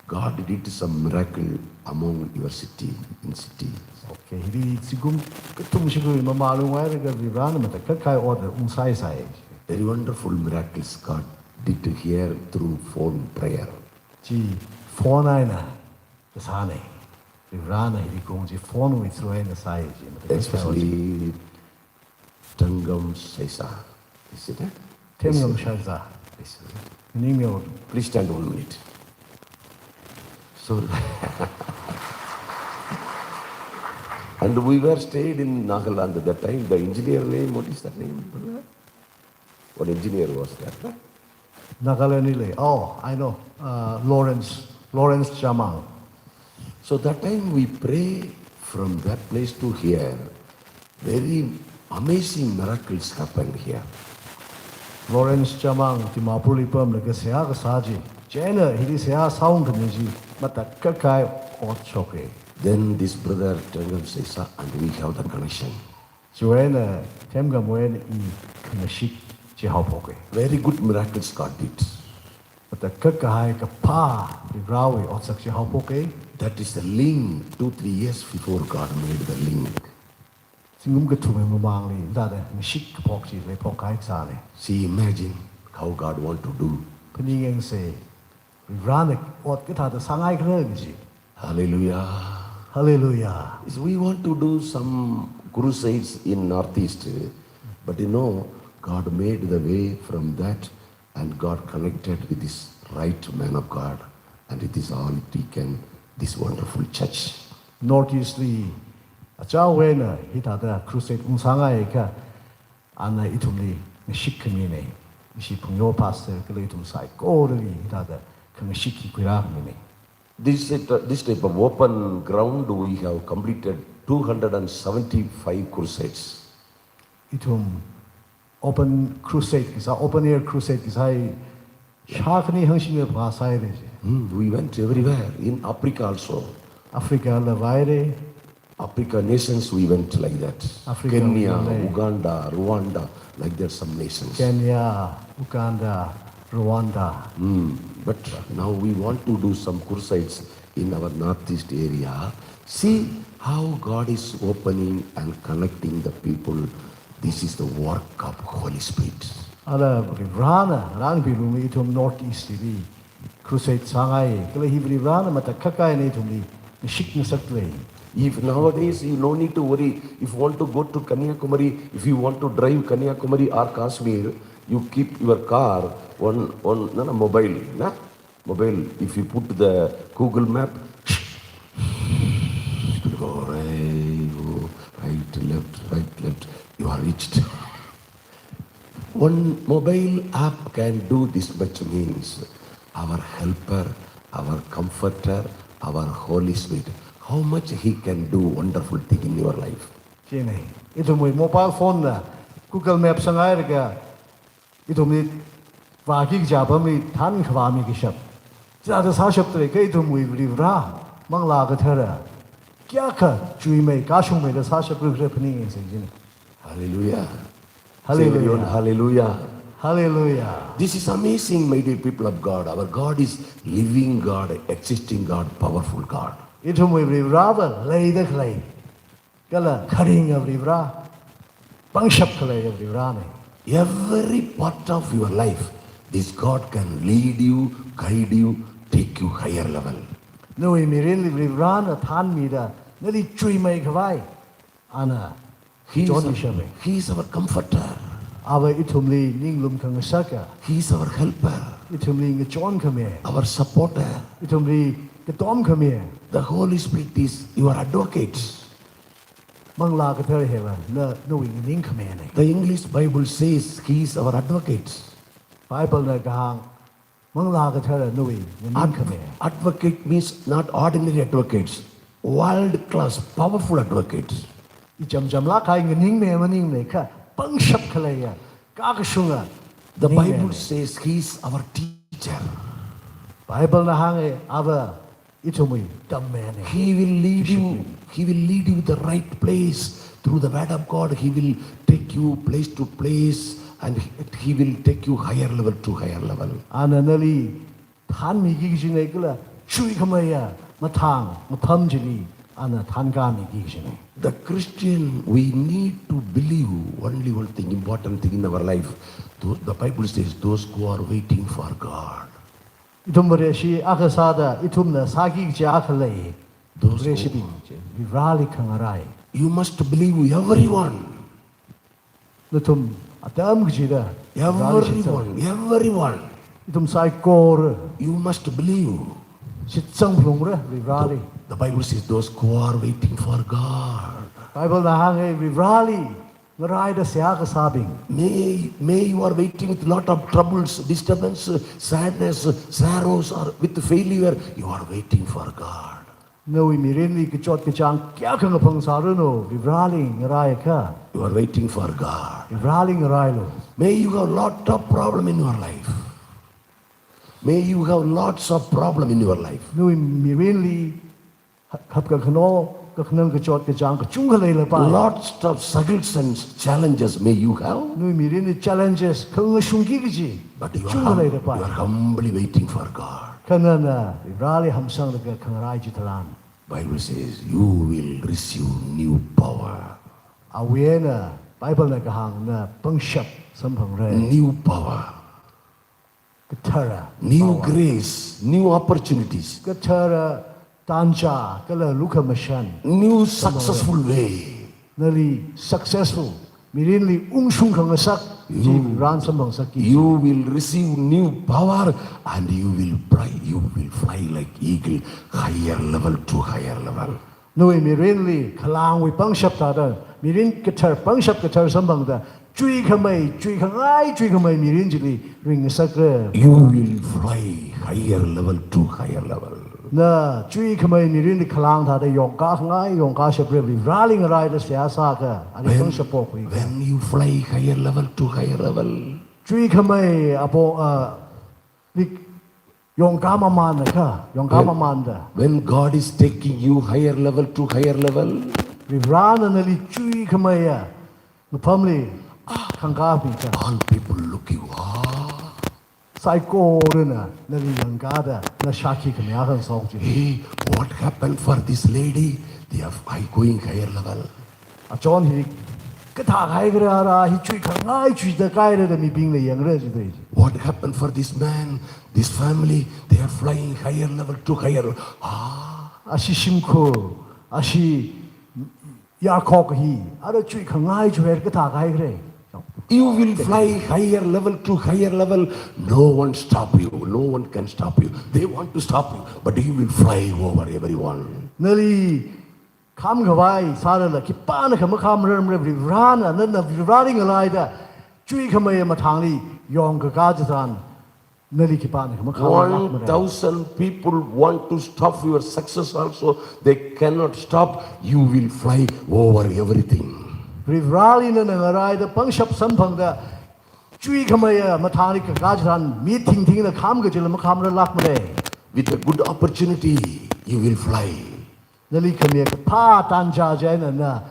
God did some miracle among your city, in city. Okay, hili zingkum kathum shikui mamālung wai rega Varivarana matakhak kahai ot ungsāi sai. Very wonderful miracles God did here through phone prayer. Chi phone eina kasāna. Varivarana hili kong chi phone wui through eina sai chi. Especially Themgam Seisa. Is it, eh? Themgam Seisa. Yes, sir. Ningmeo. Please stand one minute. So, and we were stayed in Nagaland at that time. The engineer name, what is that name? What engineer was that, huh? Nagaland li lei. Oh, I know. Uh, Lawrence, Lawrence Chamang. So that time we pray from that place to here. Very amazing miracles happened here. Lawrence Chamang Dimapur li pamlaga seihā kasā chi, chieina hili seihā sāung khami chi matakhak kahai ot shoka. Then this brother Themgam Seisa and we have the connection. Chiwui eina Themgamwui eina i khangashik chi haophoka. Very good miracles God did. Matakhak kahai kaphā Varivarawui otsak chi haophoka. That is the link, two, three years before God made the link. Zingkum kathum mamangli, thāda ngashik kaphok chi leiphok kahai sāna. See, imagine how God want to do. Phaning yangsa, Varivarana ot kathāda sāngaikhala chi. Hallelujah. Hallelujah. Is we want to do some crusades in Northeast, but you know, God made the way from that, and God connected with this right man of God, and it is all deacon, this wonderful church. Northeast li, achāwui eina hithāda crusade ungsāngai kha, ana ithumli ngashik khamina. Ishi phungyo pastor kala ithum saikorali hithāda khangashik hi khuirā khamina. This, this type of open ground, we have completed two hundred and seventy-five crusades. Ithum open crusade kasā, open air crusade kasā hi shākhani hangshing phasai re. Hmm, we went everywhere, in Africa also. Africa la vaire. Africa nations we went like that. Africa Kenya, we went. Uganda, Rwanda, like that some nations. Kenya, Uganda, Rwanda. Hmm. But now we want to do some crusades in our Northeast area. See how God is opening and connecting the people. This is the work of Holy Spirit. Ala Varivarana, Varivarana bilung ithum Northeast li crusade sāngai, kala hi Varivarana matakhak kahai eina ithumli ngashik ngasak lei. If nowadays you no need to worry, if you want to go to Kanyakumari, if you want to drive Kanyakumari or Kashmir, you keep your car on, on, no, no, mobile, na? Mobile, if you put the Google Map, it will go right, right, left, right, left, you are reached. One mobile app can do this much, means our helper, our comforter, our Holy Spirit, how much he can do wonderful thing in your life. Chieina, ithumwui mobile phone na Google Map sāngai rega, ithumli vāki kaja pamli thankhavā mikashap. Chithāda sāshap tare kha ithumwui Varivara, Manglā Kathara, kayākha chuimei, kashungmeida sāshap rikre phaning yangsa jina. Hallelujah. Hallelujah. Say everyone, hallelujah. Hallelujah. This is amazing, my dear people of God. Our God is living God, existing God, powerful God. Ithumwui Varivarava leida khalei, kala kharinga Varivara, pangshap khalei Varivarana. Every part of your life, this God can lead you, guide you, take you higher level. Nawui mirinli Varivarana thanmida, nali chuimei khavai, ana He is chon our, ishame. He is our comforter. Ava ithumli ninglum khangasaka. He is our helper. Ithumli ngachon khami. Our supporter. Ithumli katom khami. The Holy Spirit is your advocate. Manglā Kathara hiva na, nawui nganingkhamena. The English Bible says he is our advocate. Bible na kahāng, Manglā Kathara nawui nganingkhame. Ad-, advocate means not ordinary advocates, world class, powerful advocates. Ichamchamlāk kahai nganingme maningme kha pangshap khaleiya, kakashunga. The nganingme. Bible says he is our teacher. Bible na hānga, ava ithumwui tammena. He will lead you. He will lead you the right place through the word of God. He will take you place to place, and he, he will take you higher level to higher level. Ana nali thanmiki kajina kala chuikhameiya mathāng mafam chili ana thankāmiki kajina. The Christian, we need to believe only one thing, important thing in our life. Tho-, the Bible says, "Those who are waiting for God." Ithum Vareshi akha sāda, ithumna sāki kaji akha lei. Those who Vareshibing chi, Vareli khangarai. You must believe, everyone. Nathum atam kachida Vareli shitsang. Everyone, everyone. Ithum saikora. You must believe. Shitsang phalungra Vareli. The Bible says, "Those who are waiting for God." Bible na hānga, Vareli ngaraida seihā kasābing. May, may you are waiting with lot of troubles, disturbance, sadness, sorrows, or with failure. You are waiting for God. Nawui mirinli kachot kachāng kayākha ngaphangsāranu, Vareli ngaraikha. You are waiting for God. Vareli ngarailu. May you have lot of problem in your life. May you have lots of problem in your life. Nawui mirinli ha-, hapkakhano, kakhanang kachot kachāng kachungkha leilapai. Lots of struggles and challenges may you have. Nawui mirinli challenges khangashungki kaji, but you are kachungkha hum-, leilapai. You are humbly waiting for God. Kha nana Vareli hamsanglaga khangarai chitharan, Bible says, "You will receive new power." Awui eina Bible na kahāngna pangshap samphangra. New power. Kathara. New power. Grace, new opportunities. Kathara tanja, kala lukhamashan. New successful way. Nali successful, mirinli ungshung khangasak, you, chi Varena samphangsaki. You will receive new power and you will fly, you will fly like eagle, higher level to higher level. Nawui mirinli khalangwui pangshap thāda, mirin kathar, pangshap kathar samphangda, chuikhamei, chuikhangai, chuikhamei mirin chili ringngasakra. You will fly higher level to higher level. Na chuikhamei mirinli khalang thāda yongkakhangai yongkashapra, Vareli ngaraida seihā sākha, ali pangshap pokhui. When, when you fly higher level to higher level. Chuikhamei apo, ah, li yongka mamānakha, yongka mamānda. When, when God is taking you higher level to higher level. Varena nali chuikhameiya mafamli, ah, khangkābingkha. All people look you, ah. Saikorana nali yangkāda, na shākhi khami akha ngasok chi. Hey, what happened for this lady? They are, are going higher level. Achon hi kathākahai khala, hi chuikhangai chuida kahaira da mibingna yangra jida. What happened for this man, this family? They are flying higher level to higher. Ah. Ashi shimkhur, ashi yakhok hi, ara chuikhangai chuhaira kathākahai khala. You will fly higher level to higher level. No one stop you. No one can stop you. They want to stop you, but you will fly over everyone. Nali khamkhavai sālala, khipānakha makhamrarmara, Varena, nana Vareli ngaraida chuikhamei mathāngli yongkakā chitharan, nali khipānakha makhamrarmara. One thousand people want to stop your success also, they cannot stop. You will fly over everything. Vareli nana ngaraida pangshap samphangda, chuikhameiya mathāngli kakā chitharan, mi thingthingna khamkachila makhamrarlākmara. With a good opportunity, you will fly. Nali khami kaphā tanja chieina na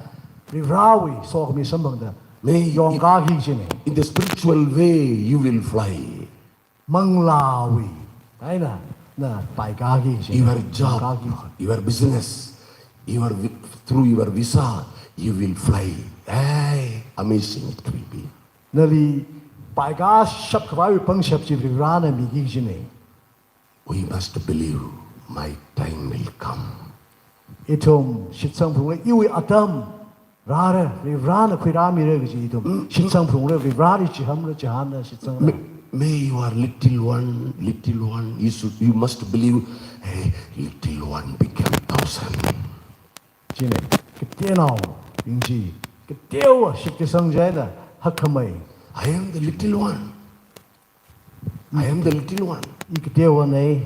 Varewui sokhami samphangda, may yongkaki kajina. In the spiritual way, you will fly. Manglāwui eina na paikaki kajina. Your job, yongkaki. Your business, your vi-, through your visa, you will fly. Hey, amazing it will be. Nali paikashap khavaiwui pangshap chi Varena miki kajina. We must believe my time will come. Ithum shitsang phalungra, iwui atam rāra, Varena khuirāmira kaji ithum. Mm, mm. Shitsang phalungra, Vareli chihamra, chihānra, shitsangra. May, may your little one, little one, you should, you must believe, hey, little one become thousand. China, kateonao bing chi, kateowa shitkasang china hakkhamei. I am the little one. I am the little one. I kateowanei.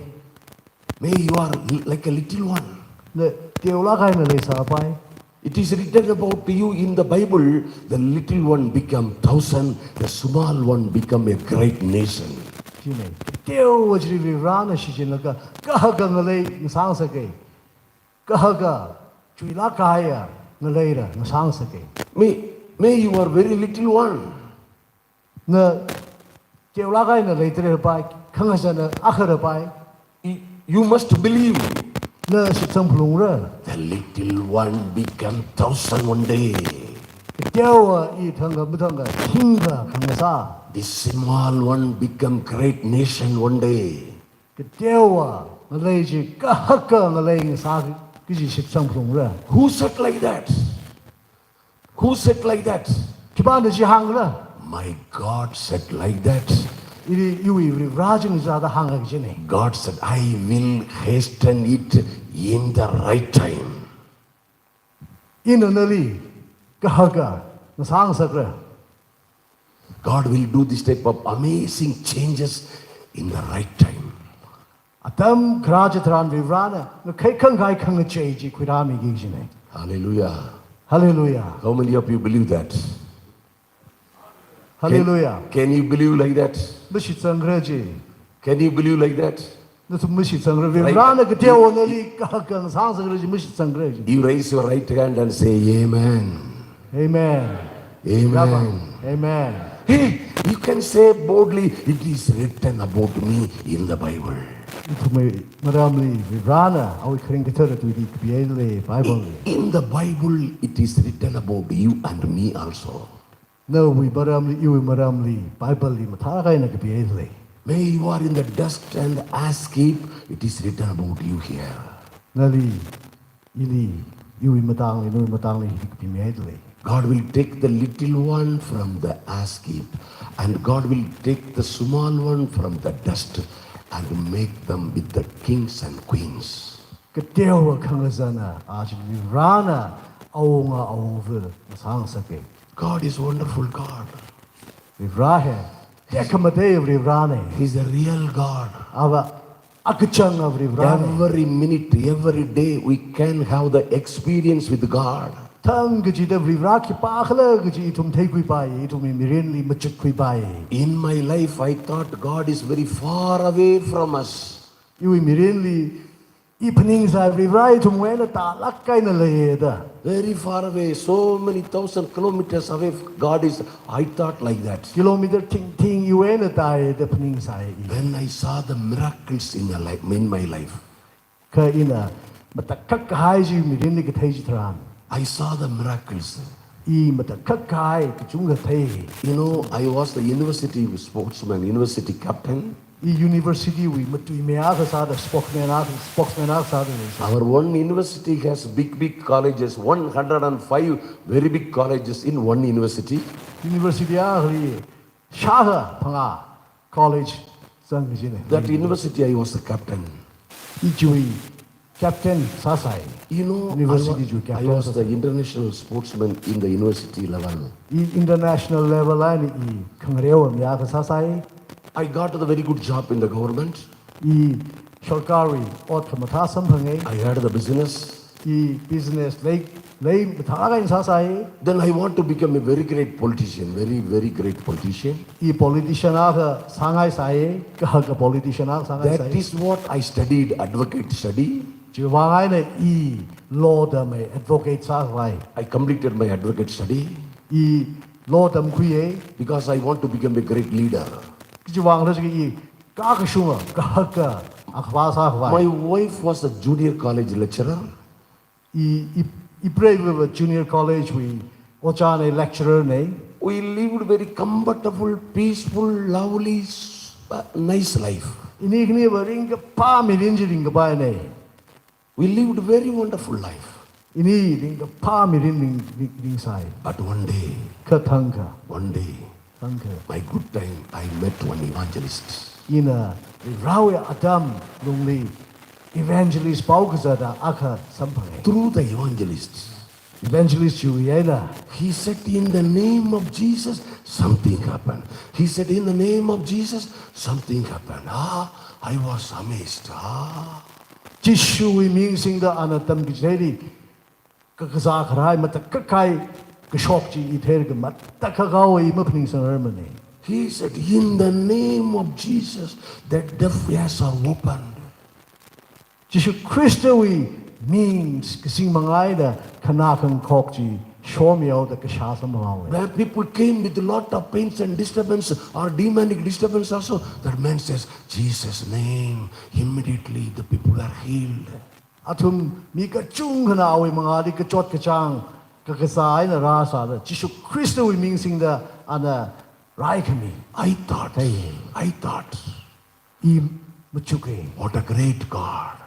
May you are li-, like a little one. Na teolāk eina leisāpai. It is written about you in the Bible, the little one become thousand, the small one become a great nation. China, kateowa chili Varivarana shichinlaga, kahaka ngalei ngasāngasakei. Kahaka chuilāk kahaiya ngaleila ngasāngasakei. May, may you are very little one. Na teolāk eina leitarapai, khangazana akharapai. Y-, you must believe. Na shitsang phalungra. The little one become thousand one day. Kateowa i thangkha mathangkha thingkha khangasā. The small one become great nation one day. Kateowa ngalei chi kahaka ngalei ngasā kaji shitsang phalungra. Who said like that? Who said like that? Khipāna chi hāngra? My God said like that. Ili iwui Varivara china hithāda hānga kajinei. God said, "I will hasten it in the right time." Ina nali kahaka ngasāngasakra. God will do this type of amazing changes in the right time. Atam kharā chitharan Varivarana ngakhai khangkhai khangachei chi khuirāmiki kajinei. Hallelujah. Hallelujah. How many of you believe that? Hallelujah. Can, can you believe like that? Mashitsangra chi. Can you believe like that? Nathum mashitsangra, right. Varivarana kateowa nali kahaka ngasāngasakra chi mashitsangra chi. You raise your right hand and say, "Amen." Amen. Amen. Amen. Hey, you can say boldly, "It is written about me in the Bible." Ithumwui maramli Varivarana awui kharing kathara tuili kapihailei Bible li. In the Bible, it is written about you and me also. Nawui maramli, iwui maramli, Bible li mathālāk eina kapihailei. May you are in the dust and ash heap, it is written about you here. Nali, ili, iwui matangli, nawui matangli hili kapimihailei. God will take the little one from the ash heap, and God will take the small one from the dust, and make them with the kings and queens. Kateowa khangazana, a chi Varivarana, awunga awungva ngasāngasakei. God is wonderful God. Varivara hi tekhamatei Varivaranei. He's a real God. Ava akachanga Varivaranei. Every minute, every day, we can have the experience with God. Thang kachida Varivara khipākhala kaji ithum theikhuipai, ithumwui mirinli machukkhuipai. In my life, I thought God is very far away from us. Iwui mirinli, i phaningsai Varivara ithumwui eina tālāk eina leiya da. Very far away, so many thousand kilometers away, God is, I thought like that. Kilometer thingthing iwui eina tāya da phaningsai i. When I saw the miracles in your life, in my life. Kha ina matakhak kahai chi mirinli kathei chitharan, I saw the miracles. I matakhak kahai kachungkha thei. You know, I was the university sportsman, university captain. I university wui matuimi akha sāda, spokesman akha, spokesman akha sāda lei. Our one university has big, big colleges, one hundred and five very big colleges in one university. University akhali shākha phangā college zang kajinei. That university, I was the captain. I chiwui captain sāsai. You know, I wa-, university chiwui captain sāsai. I was the international sportsman in the university level. I international level eina i khangareo mi akha sāsai. I got a very good job in the government. I sarkarwui ot khamathā samphanga. I had the business. I business lei, lei mathālāk eina sāsai. Then I want to become a very great politician, very, very great politician. I politician akha sāngaisai, kahaka politician akha sāngaisai. That is what I studied, advocate study. Chiwui vang eina i law tamhai, advocate sākhavai. I completed my advocate study. I law tamkhuiya. Because I want to become a great leader. Chiwui vang eina i kakashunga, kahaka, akhava sākhavai. My wife was a junior college lecturer. I, i, ipreiva junior college wui ojānei, lecturer nei. We lived very comfortable, peaceful, lovely, s-, uh, nice life. Ini khaniva ringkaphā mirin chi ringkaphānei. We lived very wonderful life. Ini ringkaphā mirin ring, ring, ringsai. But one day, kha thangkha, one day, thangkha, my good time, I met one evangelist. Ina Varewui atam lungli evangelist pao kazata akha samphanga. Through the evangelist, Evangelist chiwui eina. He said, "In the name of Jesus, something happened." He said, "In the name of Jesus, something happened." Ah, I was amazed. Ah. Jishuwui ming singda ana tamkachitheili kakazā kharai matakhak kahai kashok chi i theilaga matakhak haowa, i maphaning sangrarmana. He said, "In the name of Jesus, the deaf ears are opened." Jishu Khristawui ming kazing manga eina khanā khangakhok chi shomihaoda kashā samphanghaowa. Where people came with a lot of pains and disturbance or demonic disturbance also, that man says, "Jesus' name, immediately the people are healed." Athum mi kachungkhana awui mangāli kachot kachāng kakazā eina rāsāda, Jishu Khristawui ming singda ana raikhami. I thought, hey. I thought, I machuka. What a great God.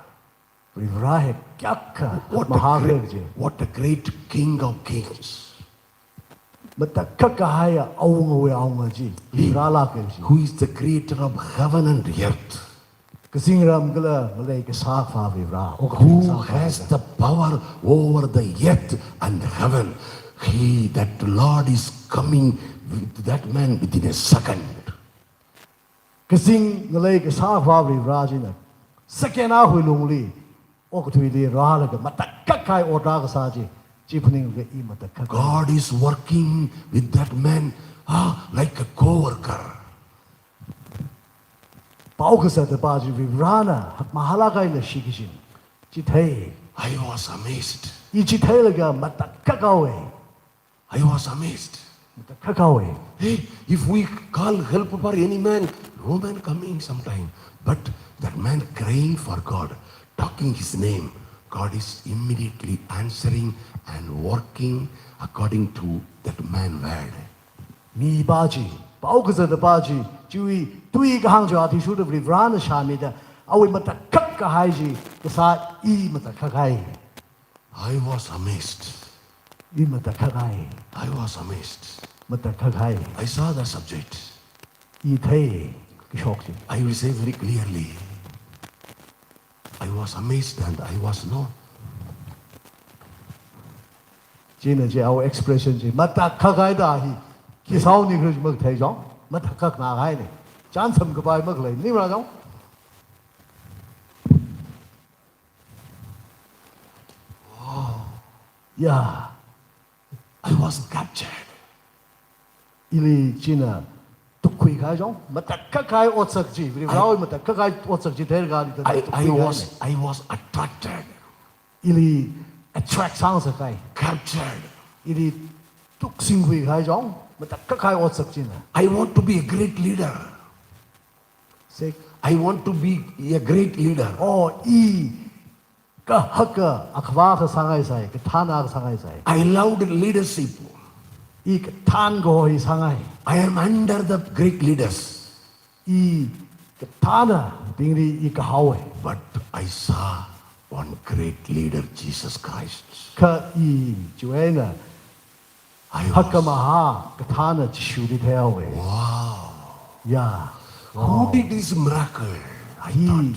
Varivara hi kayākha what a mahākha great, chi. What a great King of Kings. Matakhak kahai awungawui awunga chi. He, Varivara lāka chi. Who is the creator of heaven and earth. Kazingram kala ngalei kasā Akhavā Varivara. Who has the power over the earth and heaven. He, that Lord is coming with that man within a second. Kazing ngalei kasā Akhavā Varivara china second akhawui lungli okathuili rālaga matakhak kahai ot rākasā chi, chi phaninglaga i matakhak. God is working with that man, ah, like a co-worker. Pao kazata pa chi Varivarana mahālāk eina shichin chi thei. I was amazed. I chi theilaga matakhak haowa. I was amazed. Matakhak haowa. Hey, if we call help for any man, no man coming sometime. But that man crying for God, talking his name, God is immediately answering and working according to that man word. Mi pa chi, pao kazata pa chi, chiwui tui kahāng chi athishurda Varivarana shāmida, awui matakhak kahai chi kasā i matakhak hai. I was amazed. I matakhak hai. I was amazed. Matakhak hai. I saw the subject. I thei kashok chi. I will say very clearly. I was amazed and I was no. China chi awui expression chi matakhak hai da hi. Khi saoni khuj makathei jong. Matakhak na hai ni. Chānsam kapai makhalei ni ra jong. Wow. Yeah. I was captured. Ili china tukkhui kahai jong, matakhak kahai otsak chi, Varivarawui matakhak kahai otsak chi theilaga ili I, I tukkhui kahai was, ni. I was attracted. Ili attract sāngasak kahai. Captured. Ili tuksingkhui kahai jong, matakhak kahai otsak china. I want to be a great leader. Sek. I want to be a great leader. Oh, i kahaka akhavā akha sāngaisai, kathāna akha sāngaisai. I loved leadership. I kathān kaho hi sāngai. I am under the great leaders. I kathānabingli i kahaowai. But I saw one great leader, Jesus Christ. Kha i chiwui eina I was hakkhamahā kathāna Jishuli theihaowai. Wow. Yeah. Wow. Who did this miracle? I thought. Hi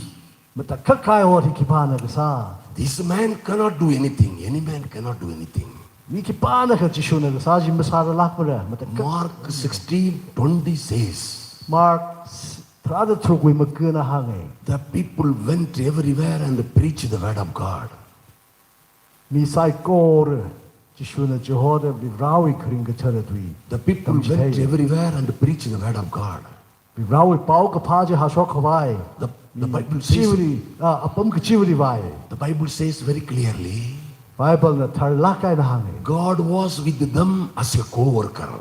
matakhak kahai ot hi khipāna kasā? This man cannot do anything. Any man cannot do anything. Mi khipānakha Jishuna kasā chi masāralākmara, matakhak. Mark sixteen twenty says, Mark s-, tharāda thrukwui makana hānga. The people went everywhere and preached the word of God. Mi saikora Jishuna chihoda Varivarawui kharing kachara tui. The people went everywhere and preached the word of God. Varivarawui paokaphā chi hāshok khavai. The, the Bible says, kachivali, ah, apam kachivali vai. The Bible says very clearly, Bible na tharlāk eina hānga. God was with them as a co-worker.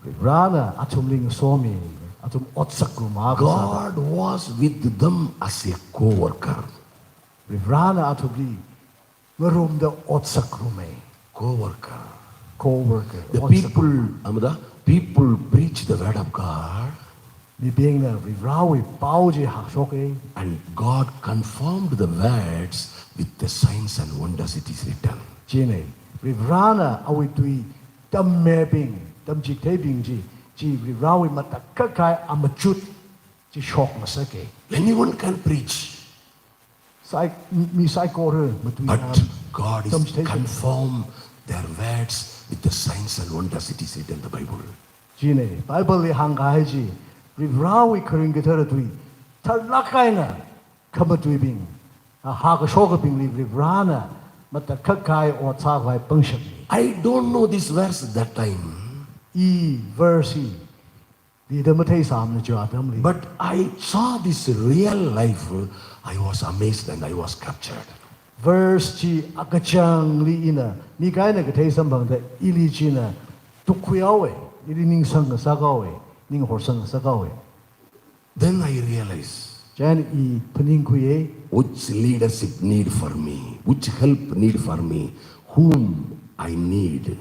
Varivarana athumli ngasomi, athum otsak ngaruma kasā. God was with them as a co-worker. Varivarana athumli ngarumda otsak ngaruma. Co-worker. Co-worker. The people, um, the people preach the word of God. Mibingna Varivarawui pao chi hāshoka. And God confirmed the words with the signs and wonders, it is written. Chieina, Varivarana awui tui tammibing, tamchitheibing chi, chi Varivarawui matakhak kahai amachut chi shokngasaka. Anyone can preach. Sai, mi saikora matuinao. But God is tamchithei confirm Their words with the signs and wonders, it is written in the Bible. China, Bible li hāngkahai chi, Varivarāwui kharing kathara tui, tharlāk eina khamatuibing, a, hākashokabingli Varivarāna matakhak kahai ot sākhavai pangshapna. I don't know this verse that time. I verse hi lida matheisāmana chi atamli. But I saw this real life, I was amazed and I was captured. Verse chi akachangli ina, mi kaina kathei samphangda ili china tukkhuihaowa, ili ningsang ngasakhaowa, ning horsang ngasakhaowa. Then I realized, chieina i phaningkhuiya, which leadership need for me, which help need for me, whom I need.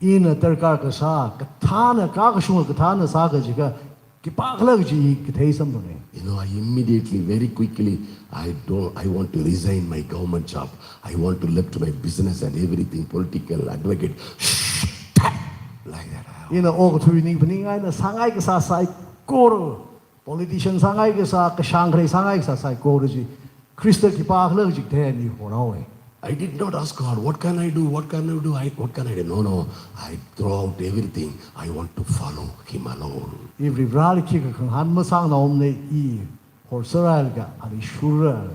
Ina darkar kasā, kathāna, kakashunga kathāna sākajiakha, khipākhala kaji i kathei samphanga. You know, I immediately, very quickly, I don't, I want to resign my government job. I want to left my business and everything, political, advocate, like that. Ina okathui ning phaningngaina sāngai kasā saikora, politician sāngai kasā, kashāng kharei sāngai kasā saikora chi, Khrista khipākhala kaji kathei eina i horhaowa. I did not ask God, "What can I do? What can I do? I, what can I do?" No, no. I throw out everything. I want to follow Him alone. I Varivarāli khikha khangahān masāngaomana, i horsāra laga ali shurra.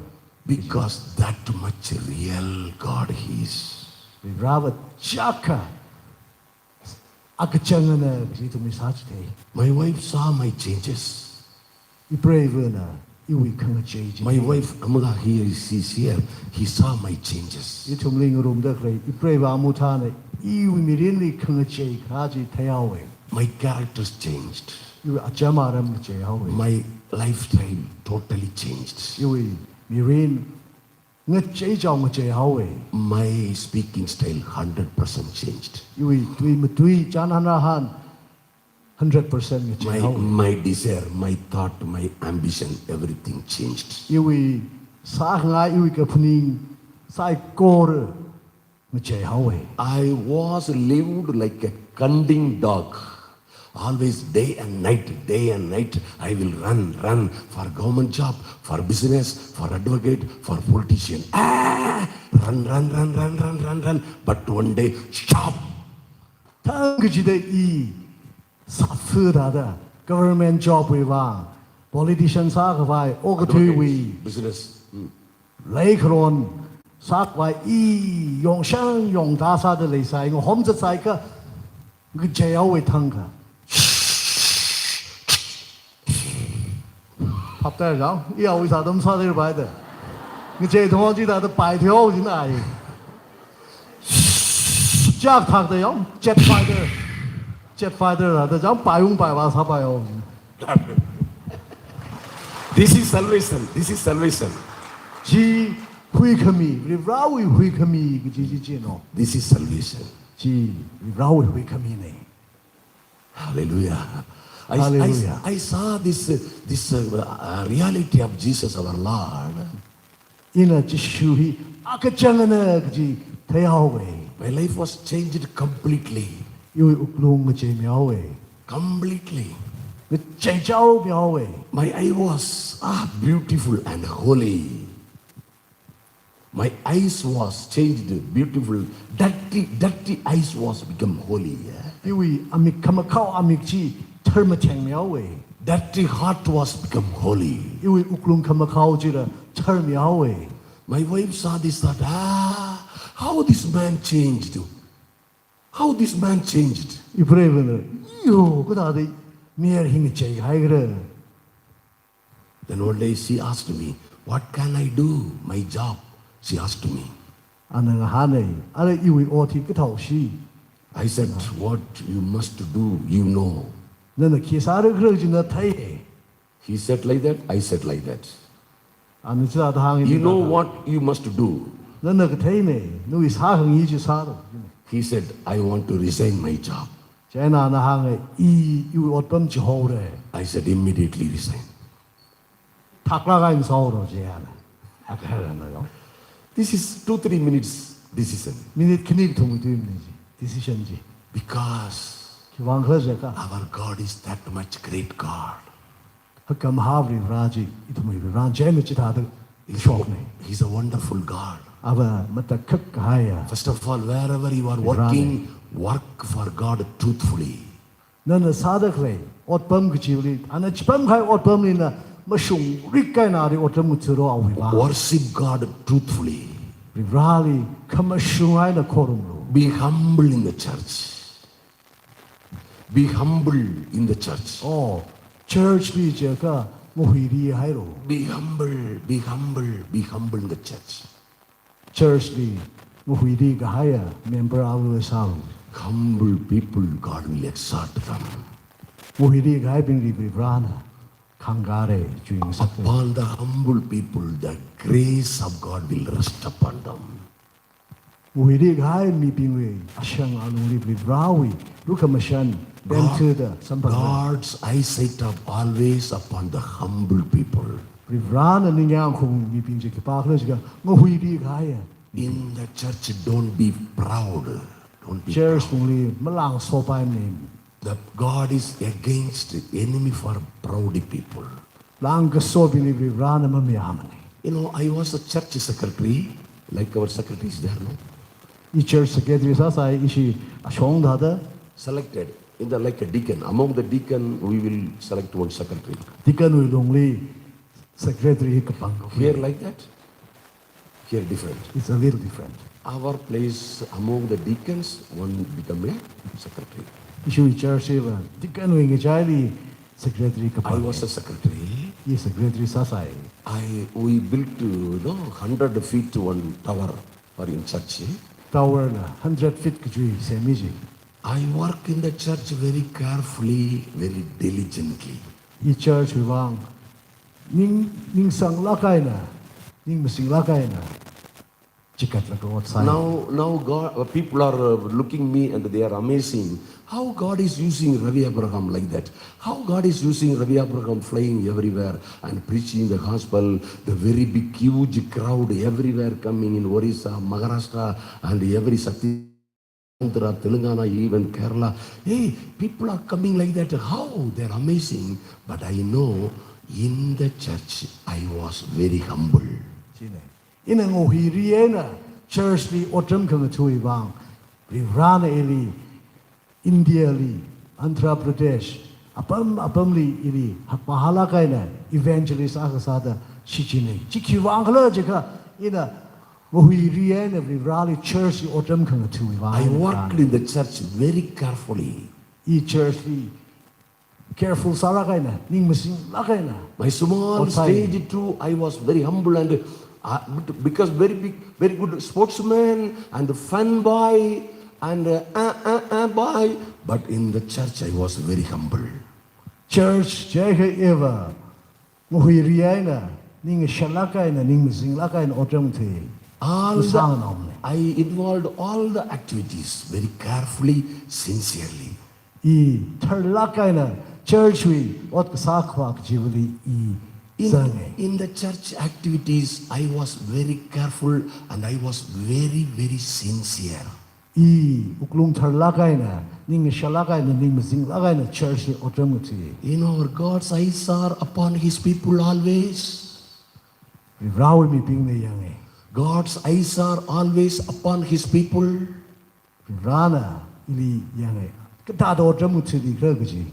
Because that much real God He is. Varivarā vāchakha akachangana kaji ithumli sāchithei. My wife saw my changes. Ipreivana iwui khangachei chi. My wife, amaka here, she's here, he saw my changes. Ithumli ngarumda khalei ipreiva Amuthana iwui mirinli khangachei kharā chi theihaowa. My characters changed. Iwui acham aram ngacheihaowa. My lifestyle totally changed. Iwui mirin ngacheichao ngacheihaowa. My speaking style hundred percent changed. Iwui tui matui, chānhān rahān hundred percent ngacheihaowa. My, my desire, my thought, my ambition, everything changed. Iwui sākhangai, iwui kaphaning saikora ngacheihaowa. I was lived like a hunting dog. Always day and night, day and night, I will run, run for government job, for business, for advocate, for politician. Ah! Run, run, run. But one day, stop. Thang kachida i sāpha thāda, government job wui vang, politician sākhavai, okathuiwui, business, hmm, leikharon sākhavai i yongshang yongda sāda leisai, ngahom zatsai kha, ngacheihaowa thang kha. Phapta jang, i awui sādam sāda paida. Ngachei thong chi thāda pai theo jin ai. Chak thakda yong, jet fighter. Jet fighter thāda jang, paiung paiva sāpaihao. This is salvation. This is salvation. Chi huikhami, Varivarāwui huikhami kaji chi chino. This is salvation. Chi Varivarāwui huikhamina. Hallelujah. I, I, hallelujah. I saw this, uh, this, uh, uh, reality of Jesus our Lord. Ina Jishu hi akachangana kaji theihaowa. My life was changed completely. Iwui wuklung ngacheimihaowa. Completely. Ngacheichaomihaowa. My eye was, ah, beautiful and holy. My eyes was changed, beautiful, dirty, dirty eyes was become holy, yeah? Iwui amik khamakhao amik chi tharmathengmihaowa. Dirty heart was become holy. Iwui wuklung khamakhao chila tharmihaowa. My wife saw this, thought, "Ah, how this man changed? How this man changed?" Ipreivana, "Yo, kathāda mayar hi ngacheihai khala?" Then one day she asked me, "What can I do? My job?" She asked me. Ana ngahāna, "Ara iwui ot hi kathāhaosi?" I said, "What you must do, you know." "Nana khi sāra khala chi na thei." He said like that, I said like that. Ana chithāda hānga, "You know what you must do." "Nana katheina, nawui sākhangai chi sālu." He said, "I want to resign my job." Chieina ana hānga, "I, iwui otpam chi haora." I said, "Immediately resign." Thaklāk eina sāhaora, chieina. Akha rana yong. This is two, three minutes decision. Minute khani kathum tuimana chi, decision chi. Because khiwui vang khala jiakha, our God is that much great God. Hakkhamahā Varivarā chi, ithumwui Varivarā chieina chithāda shokna. He's a wonderful God. Ava matakhak kahaiya. First of all, wherever you are working, work for God truthfully. Nana sāda khalei otpam kachili, ana chipam kahai otpamli na mashungrik eina otram ngathāro awui vang. Worship God truthfully. Varivarali khamashung eina khorumlu. Be humble in the church. Be humble in the church. Oh, church li jiakha ngahuiri hairo. Be humble, be humble, be humble in the church. Church li ngahuiri kahaiya member alu sālu. Humble people, God will exalt them. Ngahuiri kahaibingli Varivarana khangkare chuing sāte. Upon the humble people, the grace of God will rest upon them. Ngahuiri kahai mibingwui ashang alungli Varivarawui lukhamashan, God, pemthuda samphangra. God's eyesight are always upon the humble people. Varivarana ningyāng khaung mibing chi khipākhala jiakha ngahuiri kahaiya. In the church, don't be proud. Don't be proud. Church bungli malāngsopaimane. That God is against the enemy for proud people. Lāngkasobingli Varivarana mamayāmane. You know, I was a church secretary, like our secretary is there, no? I church secretary sāsai, ishi ashong thāda. Selected. In the, like a deacon. Among the deacon, we will select one secretary. Deacon wui lungli secretary hi kapang. Here like that. Here different. It's a little different. Our place among the deacons, one become a secretary. Ishi church hiva deacon wui ngachaili secretary kapang. I was a secretary. I secretary sāsai. I, we built, you know, hundred feet one tower for in church, eh? Tower na hundred feet kachui semmi ji. I work in the church very carefully, very diligently. I church wui vang ning, ningsanglāk eina, ning masinglāk eina chikatlaga ot sāi. Now, now God, uh, people are, uh, looking me and they are amazing. How God is using Ravi Abraham like that? How God is using Ravi Abraham flying everywhere and preaching the gospel? The very big, huge crowd everywhere coming in Orissa, Maharashtra, and every Chhattisgarh, Andhra, Telangana, even Kerala. Hey, people are coming like that. How? They're amazing. But I know in the church, I was very humble. Chine. Ina ngahuiri eina church li otram khangathāwui vang, Varivarana ili India li, Andhra Pradesh, apam apamli ili hakmahālāk eina evangelist akha sāda shichinne. Chi khiwui vangkhala jiakha ina ngahuiri eina Varivarali church li otram khangathāwui vang. I worked in the church very carefully. I church li careful sālāk eina, ning masinglāk eina. My small stage too, I was very humble and, uh, because very big, very good sportsman and fun boy and, uh, uh, uh, uh, boy. But in the church, I was very humble. Church, jiakha iva ngahuiri eina, ningshālāk eina, ning masinglāk eina otram thei. All the, I involved all the activities very carefully, sincerely. I tharlāk eina church wui ot kasā khavā kachivali i zange. In the church activities, I was very careful and I was very, very sincere. I wuklung tharlāk eina, ningshālāk eina, ning masinglāk eina church li otram ngathāi. You know, God's eyes are upon his people always. Varivarawui mibingna yange. God's eyes are always upon his people. Varivarana ili yange. Kathāda otram ngathāli khala kaji.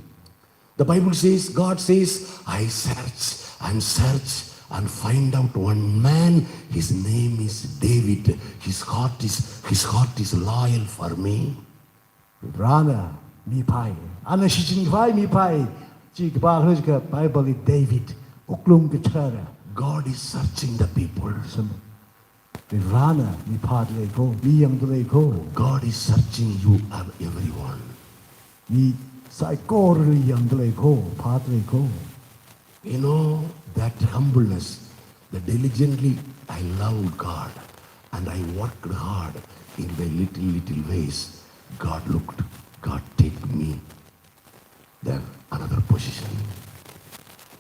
The Bible says, God says, "I search and search and find out one man. His name is David. His heart is, his heart is loyal for me." Varivarana mi phāi. Ana shichin khavai mi phāi. Chi khipākhala jiakha Bible li David, wuklung kathara. God is searching the people. Varivarana mi phāda lei ko, mi yangda lei ko. God is searching you and everyone. Mi saikorali yangda lei ko, phāda lei ko. You know, that humbleness, that diligently I loved God and I worked hard in my little, little ways. God looked, God take me then another position.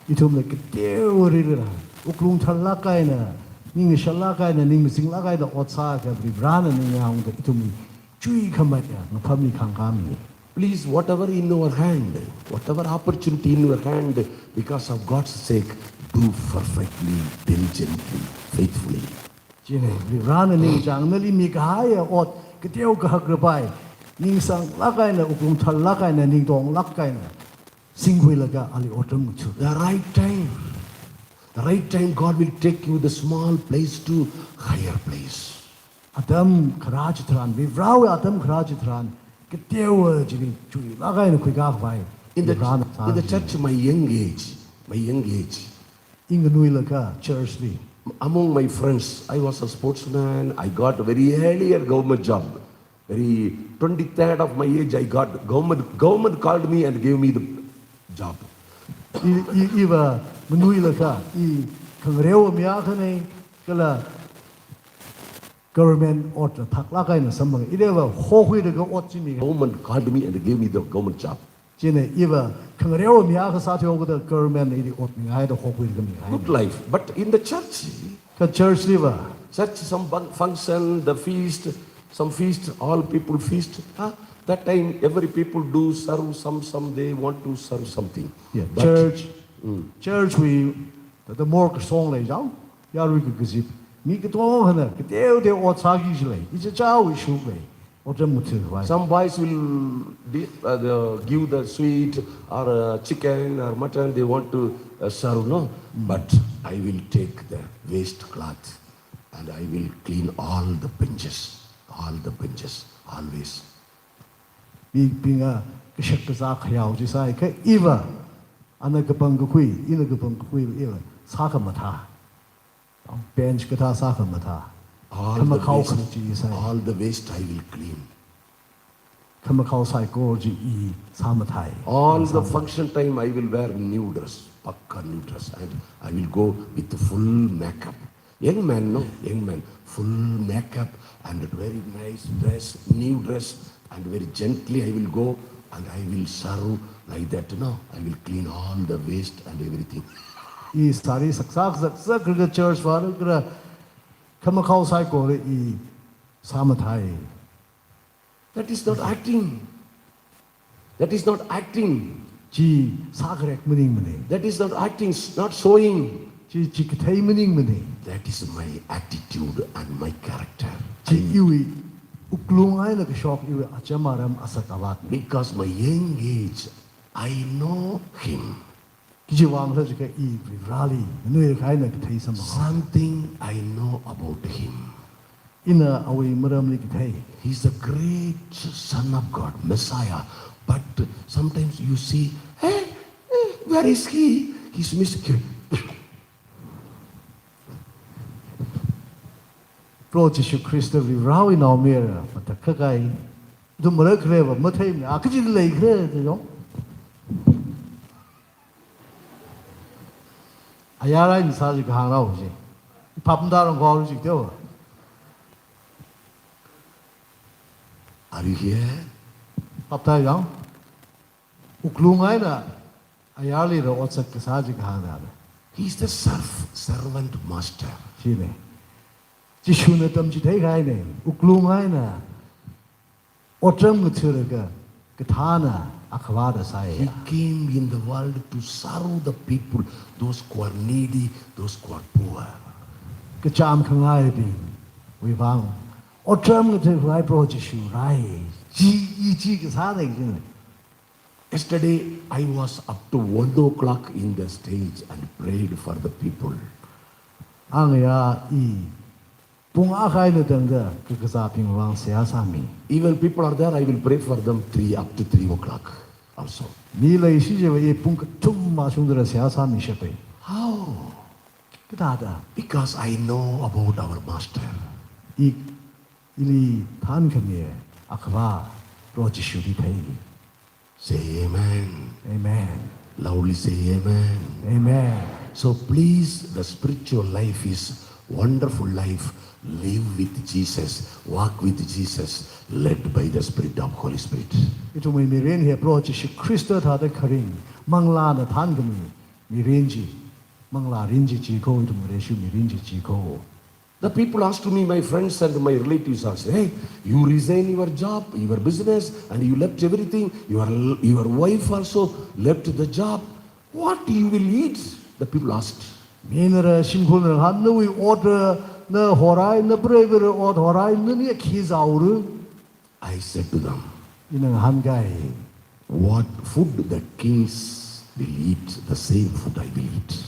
Ithumna kateowarila, wuklung tharlāk eina, ningshālāk eina, ning masinglāk eina ot sākha Varivarana ningyāngda ithumli chuikhamei ya, ngaphamli khangkāmi. Please, whatever in your hand, whatever opportunity in your hand, because of God's sake, do perfectly, diligently, faithfully. Chieina, Varena ningchāng nali mikahaiya ot, kateo kahak rapai, ningsanglāk eina, wuklung tharlāk eina, ningtonglāk eina, singkhuilaga ali otram ngathā. The right time. The right time God will take you the small place to higher place. Atam kharā chitharan, Varewui atam kharā chitharan, kateowa chili chuilāk eina khuikā khavai. In the, Varena in the sāki. Church, my young age, my young age. Ina nganuilakha church li. Among my friends, I was a sportsman. I got a very earlier government job. Very twenty-third of my age, I got government, government called me and gave me the job. I, i, iva nganuilakha, i khangareo mi akhana, kala government ot la thaklāk eina samphanga. Iva hokhuilaga ot chi mi. Government called me and gave me the government job. Chieina iva khangareo mi akha sāthuihaoda government ili ot mingaida hokhuilaga mingai. Good life, but in the church, ka church liva. Church, some fun-, function, the feast, some feast, all people feast. Huh? That time, every people do serve some, some, they want to serve something. Yeah, but church, mm, church wui, the, the more kasong lei jao, yarui kakazip. Mi katonga hana, kateo teo ot sāki jilei, ichichāwui shuklei. Otram ngathā khavai. Some boys will di-, uh, the, give the sweet or, uh, chicken or mutton they want to, uh, serve, no? Mm. But I will take the waste cloth and I will clean all the benches, all the benches, always. Mibingna kashak kazā khayao chi sāi, kha iva, ana kapangkakhui, ina kapangkakhui iva, sākhamathā. Bench kathā sākhamathā. All the waste, khamakhao khamachee sāi. All the waste I will clean. Khamakhao saikora chi i sāmathāi. All the function time I will wear new dress, pakka new dress, and I will go with the full makeup. Young man, no? Young man, full makeup and very nice dress, new dress, and very gently I will go and I will serve like that, no? I will clean all the waste and everything. I sari saksak saksak kara church vāra kara khamakhao saikora i sāmathāi. That is not acting. That is not acting. Chi sākharek maningmana. That is not acting, not showing. Chi, chi kathei maningmana. That is my attitude and my character. Chi iwui wuklung eina kashok iwui acham aram asak avat. Because my young age, I know him. Kajiwui vang khala jiakha i Vareli nganuilakha ina kathei samphanga. Something I know about him. Ina awui maramli kathei. He's a great son of God, Messiah. But sometimes you see, "Hey, hey, where is he? He's missing." Proho Jishu Khrista Varewui naomayara matakhak kahai. Ithum maleikhareva matheimana, a kaji leikhala da yong. Ayar eina sā chi kahāng rao chi. Phap matāranglakha chi teo. Are you here? Phap tāyang. Wuklung eina ayarlila otsak kasā chi kahāng da. He is the serf-, servant master. China. Jishuna tamchitheikahaina. Wuklung eina otram ngathālaga kathāna Akhavāda sāya. He came in the world to serve the people, those who are needy, those who are poor. Kachām khangaibingwui vang otram ngathākhavai Proho Jishu rāi. Chi, i chi kasāna kajina. Yesterday, I was up to one o'clock in the stage and prayed for the people. Angaya i pung akha eina tangda kakazābingwui vang seihā sāmi. Even people are there, I will pray for them three, up to three o'clock also. Mi leishichiva i pung kathum mashungda seihā sāmishapa. How? Kathāda? Because I know about our master. I, ili thānkhami Akhavā Proho Jishu chi thei. Say amen. Amen. Loudly say amen. Amen. So please, the spiritual life is wonderful life. Live with Jesus, walk with Jesus, led by the Spirit of Holy Spirit. Ithumwui mirin hi Proho Jishu Khrista thāda kharing, manglāna thānkhami mirin chi, manglā rin chi chi kho, ithum Vareshi mirin chi chi kho. The people asked me, my friends and my relatives asked, "Hey, you resign your job, your business, and you left everything. Your, your wife also left the job. What you will eat?" The people asked. Minara shimkhurna hān nawui order Na horai, na preiva̱ra ot horai, nani khi zāura? I said to them, ina ngahānkai, what food the kings will eat, the same food I will eat.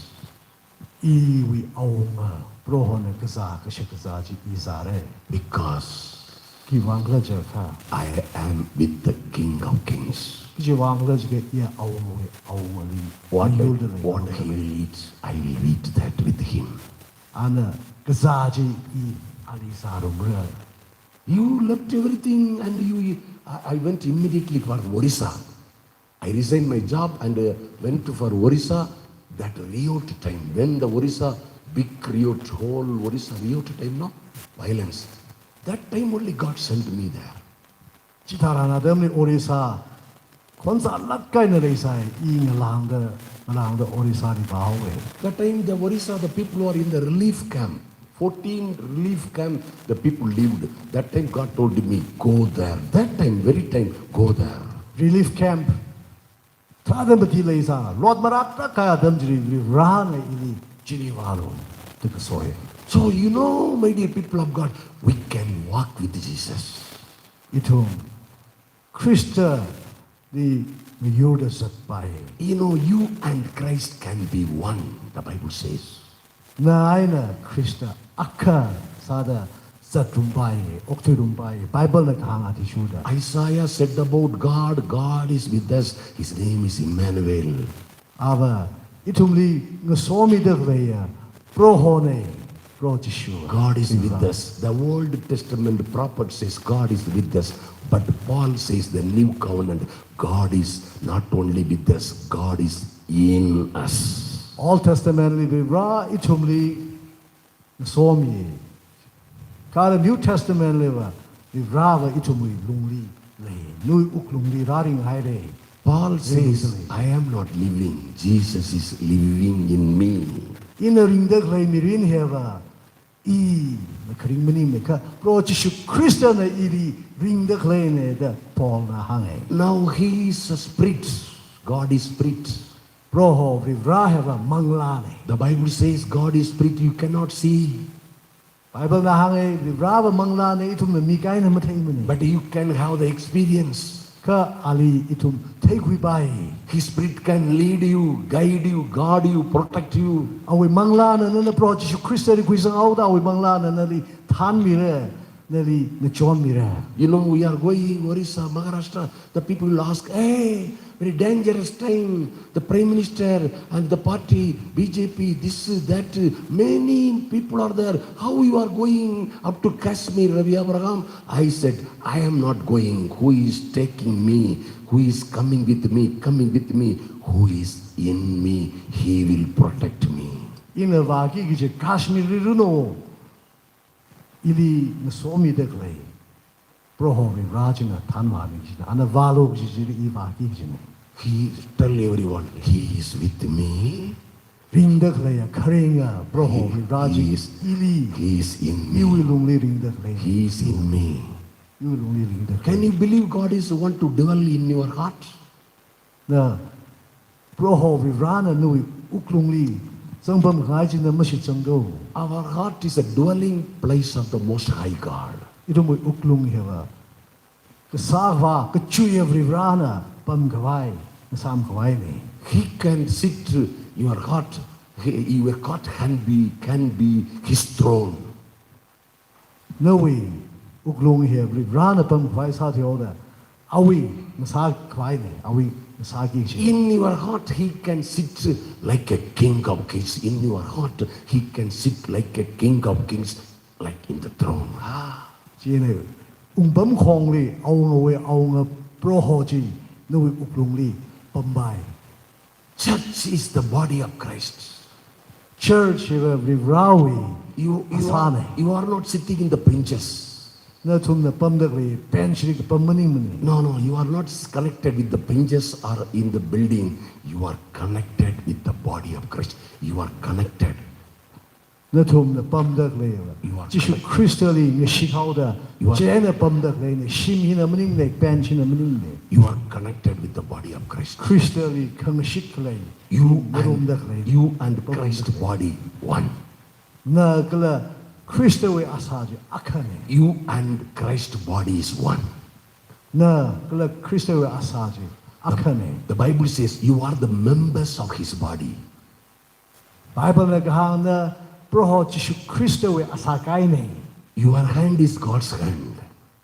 Iwui awunga, Prohona kazā, kashak kazā chi i zāra. Because khiwui vang khala jiakha, I am with the King of Kings. Khiwui vang khala jiakha iya awungawui awungali, what, ayurda lei, what he will eat, I will eat that with him. Ana kazā chi i ali zārumra. You left everything and you, I, I went immediately for Orissa. I resigned my job and, uh, went to for Orissa. That riot time, when the Orissa, big riot, whole Orissa riot time, no? Violence. That time only God sent me there. Chitharan atamli Orissa, khonsālāk eina leisai, i ngalāngda, ngalāngda Orissali vāhaowa. That time the Orissa, the people who are in the relief camp, fourteen relief camp, the people lived. That time God told me, go there. That time, very time, go there. Relief camp, thāda mati leisā, lot marāklāk kahai atam chili, Varena ili chili vālu, da kasoi. So, you know, my dear people of God, we can walk with Jesus. Ithum Khristali miyurda zatpai. You know, you and Christ can be one, the Bible says. Na eina Khrista akha sāda zatrumpai, okthuirumpai, Biblena kahāng athishurda. Isaiah said about God, God is with us, his name is Emmanuel. Ava ithumli ngasomida khaleiya Prohona, Proho Jishu. God is with us. The Old Testament prophet says God is with us. But Paul says the new covenant, God is not only with us, God is in us. Old Testamentli Vare ithumli ngasomi. Kala New Testamentliva, Vareva ithumwui lungli lei. Nawui wuklungli rāringhaira. Paul says, I am not living, Jesus is living in me. Ina ringda khalei mirin hiva ina kharing maningmana kha, Proho Jishu Khristana ili ringda khaleina da Paulna hānga. Now he is a spirit. God is spirit. Proho Vare hiva manglāna. The Bible says God is spirit, you cannot see. Biblena hānga, Vareva manglāna, ithumna mik eina matheimana. But you can have the experience. Kha ali ithum theikhuipai. His spirit can lead you, guide you, guard you, protect you. Awui manglāna nana Proho Jishu Khristali khuisanghaoda, awui manglāna nali thanmira, nali ngachonmira. You know, we are going Orissa, Maharashtra. The people will ask, hey, very dangerous time. The Prime Minister and the party, B J P, this, that, many people are there. How you are going up to Kashmir, Ravi Abraham? I said, I am not going. Who is taking me? Who is coming with me? Coming with me. Who is in me? He will protect me. Ina vāki kaji Kashmirli runo. Ili ngasomida khalei Proho Vare china thanvāmi kajina. Ana vālu kaji chili i vāki kajina. He, tell everyone, he is with me. Ringda khaleiya kharinga Proho Vare chi ili, he is in me. Iwui lungli ringda khalei. He is in me. Iwui lungli ringda khalei. Can you believe God is want to dwell in your heart? Na Proho Varena nawui wuklungli zangpamkhangai china mashitsangdo. Our heart is a dwelling place of the Most High God. Ithumwui wuklung hiva kasā Vare, kachui Varena pamkhavai, ngasāmkhavaina. He can sit, your heart, he, your heart can be, can be his throne. Nawui wuklung hi Varena pamkhavai sāthuihaoda, awui ngasākhavaina, awui ngasāki kaji. In your heart, he can sit like a king of kings. In your heart, he can sit like a king of kings, like in the throne. Ah. Chieina, wungpamkhongli, awungawui awunga Proho chi, nawui wuklungli pampai. Church is the body of Christ. Church hiva Varewui, you, you are, asāna. You are not sitting in the benches. Nathumna pamda khalei bench li kapam maningmana. No, no, you are not connected with the benches or in the building. You are connected with the body of Christ. You are connected. Nathumna pamda khaleiva, you are Jishu connected. Khristali ngashithaoda, you are, chieina pamda khaleina, shim hina maningmana, bench hina maningmana. You are connected with the body of Christ. Khristali khangashit khalei, you and, ngarumda khaleina, you and pamda Christ khaleina. Body one. Na kala Khristawui asā chi akhana. You and Christ body is one. Na kala Khristawui asā chi akhana. The Bible says you are the members of his body. Bible na kahāngna Proho Jishu Khristawui asā kaina. Your hand is God's hand.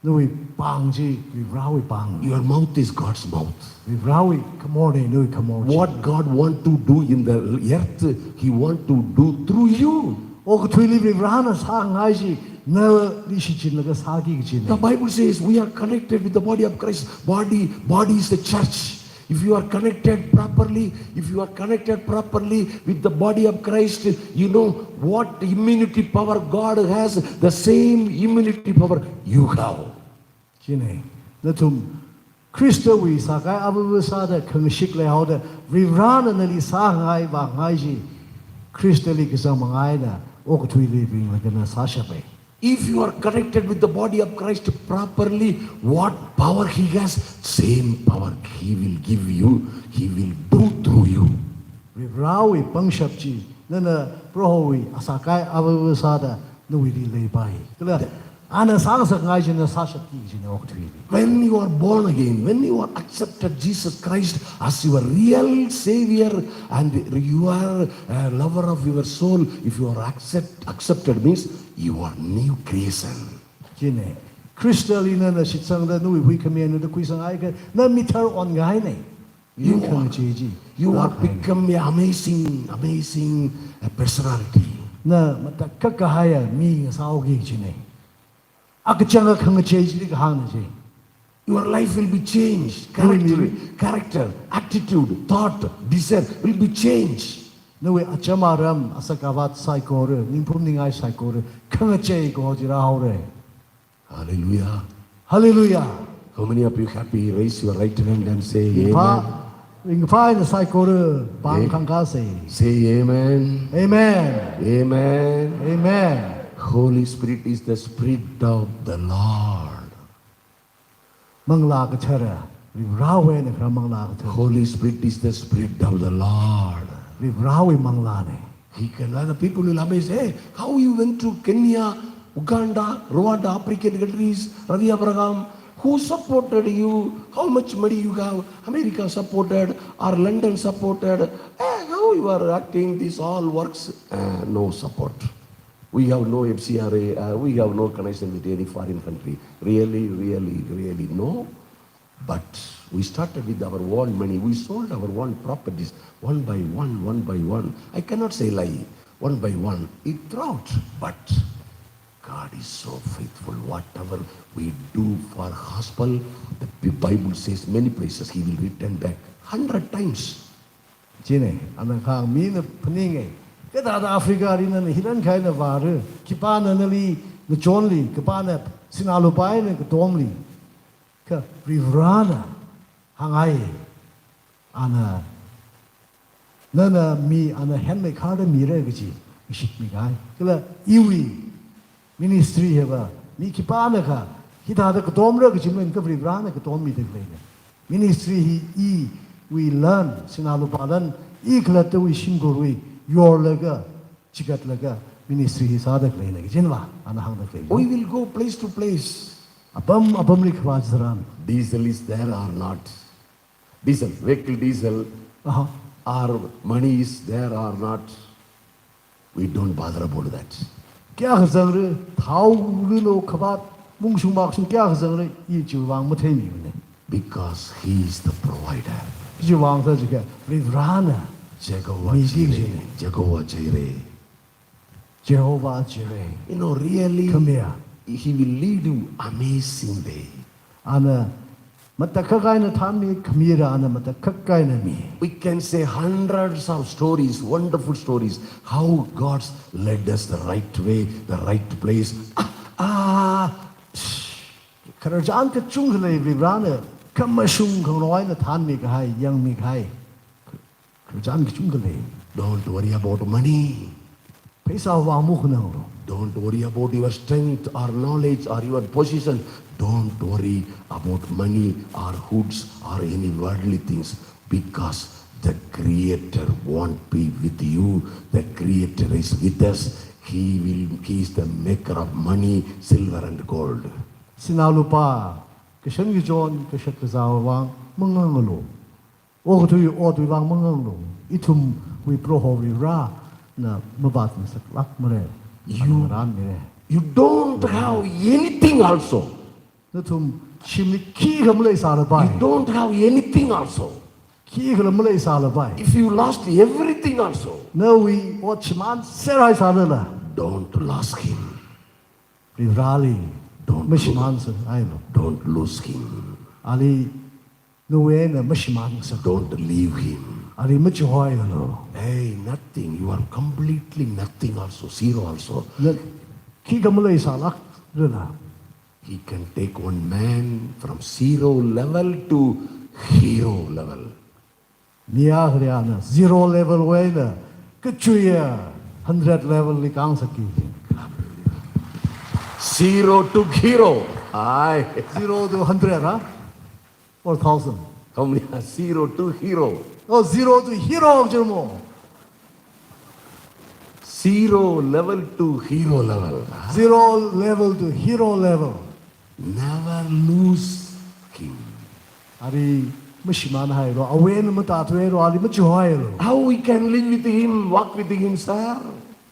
Nawui pāng chi Varivarāwui pāng. Your mouth is God's mouth. Varivarāwui khamorna nawui khamor chi. What God want to do in the earth, he want to do through you. Okathuili Varivarāna sāngai chi nali shichinlaga sāki kajina. The Bible says we are connected with the body of Christ. Body, body is the church. If you are connected properly, if you are connected properly with the body of Christ, you know what immunity power God has, the same immunity power you have. China, nathum Khristawui sākahai avāva sāda khangashik leihaoda, Varivarāna nali sāngai vāngai chi, Khristali kazang mangaina, okathuili ringlaga na sāshapa. If you are connected with the body of Christ properly, what power he has, same power he will give you, he will do through you. Varivarāwui pangshap chi, nana Prohowui sākahai avāva sāda nawuili leipai. Kala, ana sāngasakngai chi na sāshapki kajina okathuili. When you are born again, when you are accepted Jesus Christ as your real Savior and you are a lover of your soul, if you are accept, accepted means you are new creation. China, Khristali nana shitsangda nawui huikhami eina da khuisangakha, na mithar onkahaina. You are, khangachei chi. You are become a amazing, amazing, uh, personality. Na matakhak kahaiya mi ngasāhaoki kajina. Akachanga khangachei chili kahāngna chi. Your life will be changed. Character, character, attitude, thought, desire will be changed. Nawui acham aram, asak avat saikora, ningphum ningai saikora, khangachei kaho chi rāhaora. Hallelujah. Hallelujah. How many of you happy? Raise your right hand and say, ringphā, amen. Ringphā eina saikora pāng khangkāsa. Say amen. Amen. Amen. Amen. Holy Spirit is the Spirit of the Lord. Manglā Kathara, Varivarāwui eina khara Manglā Kathara. Holy Spirit is the Spirit of the Lord. Varivarāwui Manglāna. He can, other people will amaze, "Hey, how you went to Kenya, Uganda, Rwanda, African countries, Ravi Abraham? Who supported you? How much money you have? America supported or London supported? Hey, how you are acting? This all works." Uh, no support. We have no F C R A, uh, we have no connection with any foreign country. Really, really, really, no. But we started with our own money. We sold our own properties one by one, one by one. I cannot say lie. One by one. It dropped. But God is so faithful. Whatever we do for gospel, the Bi-, Bible says many places he will return back hundred times. China, ana kahāng mina phaninga. Kathāda Africa li nana hiran kahaina vāra, khipāna nali, nachonli, khipāna sinā lupā eina katomli. Kha Varivarāna hāngngai, ana, nana mi, ana hand meikharda mira kaji, ngashitmi kahai. Kala iwui ministry hiva, mi khipānakha hithāda katomra kaji maningakha Varivarāna katommida khaleina. Ministry hi iwui lan, sinā lupā lan, i khalattawui shimkhurwui yorlaga, chigatlaga, ministry hi sāda khaleina kajina va, ana hāngda khalei. We will go place to place. Apam apamli khavā tharan. Diesel is there or not? Diesel, vehicle diesel, aha, or money is there or not? We don't bother about that. Kayākha zangra, thao lilo khavāt, mungshung makshung kayākha zangra, i chiwui vang matheimimana. Because he is the provider. Chiwui vang sā jiakha, Varivarāna. Jehovah Jireh. Jehovah Jireh. Jehovah Jireh. You know, really, khamiya. He will lead you amazing way. Ana matakhak eina thanmi, khamira ana matakhak eina mi. We can say hundreds of stories, wonderful stories, how God's led us the right way, the right place. Ah, ah, shh. Khararchan kachungkha lei Varivarāna, khamashung khangarok eina thanmi kahai, yangmi kahai. Khararchan kachungkha lei. Don't worry about money. Pheisā vang makhananglu. Don't worry about your strength or knowledge or your position. Don't worry about money or goods or any worldly things, because the Creator won't be with you. The Creator is with us. He will, he is the maker of money, silver and gold. Sinā lupā, kashan kachon, kashak kazā vang mangangalu. Okathui othui vang mangangalu. Ithumwui Proho Varivarana mavātngasaklākmara. You, ngarānmira. You don't have anything also. Nathum shimli khikha maleisālapai. You don't have anything also. Khikhala maleisālapai. If you lost everything also, nawui ot shimānser haisālala, don't lose him. Varivarali, don't lose, mashimānser hailu. Don't lose him. Ali nawui eina mashimānser. Don't leave him. Ali machihoialu. Hey, nothing. You are completely nothing also, zero also. Na khikha maleisālāklala, he can take one man from zero level to hero level. Mi akhariana zero level wui eina kachuiya hundred level li kāngasakki. Zero to hero. Aye. Zero to hundred, huh? Or thousand? How many are zero to hero? Oh, zero to hero, jimo. Zero level to hero level. Zero level to hero level. Never lose him. Ali mashimānhaialu, awui eina matāthuialu, ali machihoialu. How we can live with him, walk with him, sir?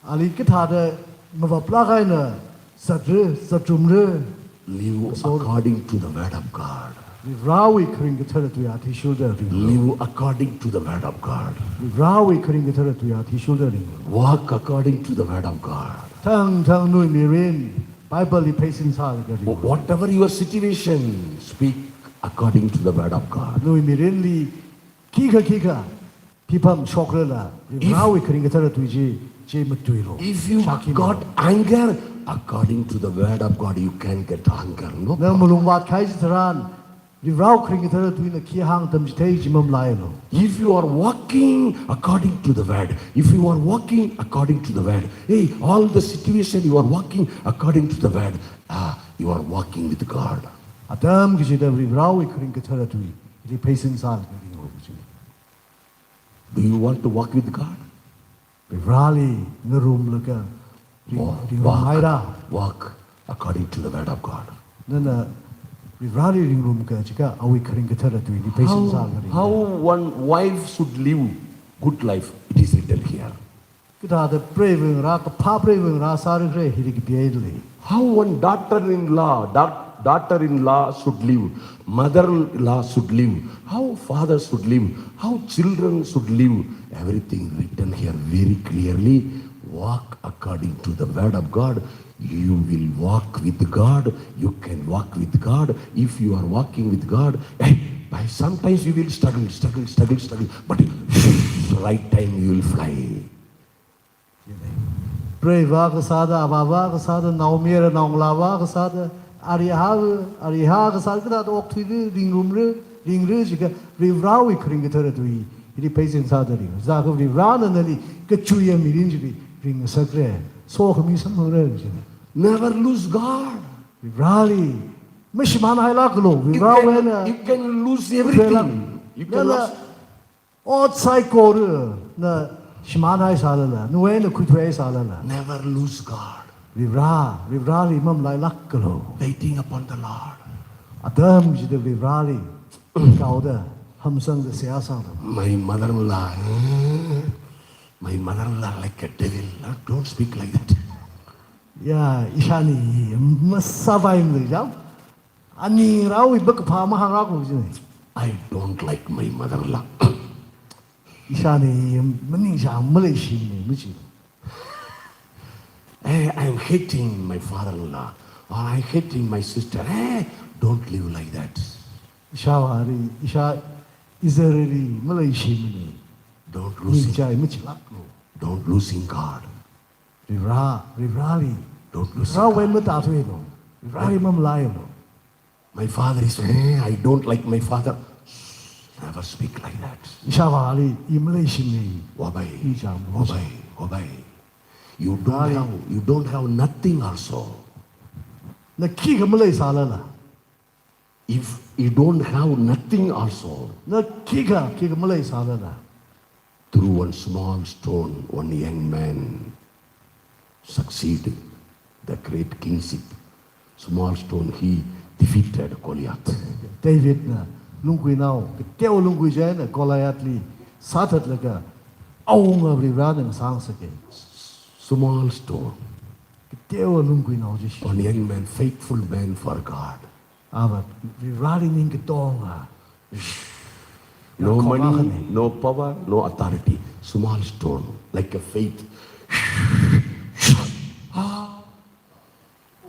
Ali kathāda mavaplāk eina zatra, zatrumra? Live, so, according to the word of God. Varivarawui kharing kathara tui athishurda ringlu. Live according to the word of God. Varivarawui kharing kathara tui athishurda ringlu. Walk according to the word of God. Thangthang nawui mirin Bible li pheisin sālaga ringlu. Whatever your situation, speak according to the word of God. Nawui mirinli khikha khikha phipam shokrala, if, Varivarawui kharing kathara tui chi, chi matuilu. If you, shākhi got anger, according to the word of God, you can get anger. No problem. Na malung vātkahai chitharan, Varivarawui kharing kathara tuina khi hāng atam chithei chi mamalaialu. If you are walking according to the word, if you are walking according to the word, hey, all the situation you are walking according to the word, ah, you are walking with God. Atam kachida Varivarawui kharing kathara tui, ili pheisin sālaga ringlu kaji. Do you want to walk with God? Varivarali ngarumlaga ring, walk, ringrumhaira. Walk according to the word of God. Nana Varivarali ringrumka jiakha awui kharing kathara tuili pheisin sālaga ring. How, how one wife should live good life, it is written here. Kathāda preiva ngarā, kaphā preiva ngarā sāra khala hili kapihaili. How one daughter-in-law, da-, daughter-in-law should live, mother-in-law should live, how father should live, how children should live, everything written here very clearly. Walk according to the word of God. You will walk with God. You can walk with God. If you are walking with God, eh, by sometimes you will struggle, struggle, struggle, struggle, but right time you will fly. Preiva kasāda, avāva kasāda, naomayara naongalāva kasāda, arihava, arihā kasāda, kathāda okthuira, ringrumra, ringra jiakha, Varivarawui kharing kathara tui, hili pheisin sāda ring. Jiakha Varivarana nali kachuiya mirin chili ringngasakra, sokhami samphangra jina. Never lose God. Varivarali mashimānhailākalu. You Varivarawui eina can, you can lose everything. You can lose. Ot saikora na shimānhaisālala, nawui eina khuithuihaisālala, never lose God. Varivara, Varivarali mamalailākalu. Waiting upon the Lord. Atam chida Varivarali kaoda, hamsangda seihā sālu. My mother-in-law, eh? My mother-in-law like a devil. No, don't speak like that. Ya, ishāna masāpaimana jam. Aningrāwui bakaphā mahāngrākalu jina. I don't like my mother-in-law. Ishāna maningshā, maleishimana maji. Eh, I am hating my father-in-law, or I hating my sister. Eh, don't live like that. Ishāvāli, ishā izarli maleishimana. Don't losing, ningchai machilākalu. Don't losing God. Varivara, Varivarali. Don't losing God. Varivarawui eina matāthuilu. Varivarali mamalailu. My father is, eh, I don't like my father. Never speak like that. Ishāvāli, i maleishimana. Wabai. Ningchai, wabai, wabai. You don't have, you don't have nothing also. Na khikha maleisālala. If you don't have nothing also. Na khikha, khikha maleisālala. Through one small stone, one young man succeed the great kingship. Small stone, he defeated Goliath. Davidna lungkuinao, kateowa lungkui chieina Goliathli sāthatlaga awunga Varivarana ngasāngasaka. Small stone. Kateowa lungkuinao chi shi. One young man, faithful man for God. Ava Varivarali ningkatonga. No money, no power, no authority. Small stone, like a faith.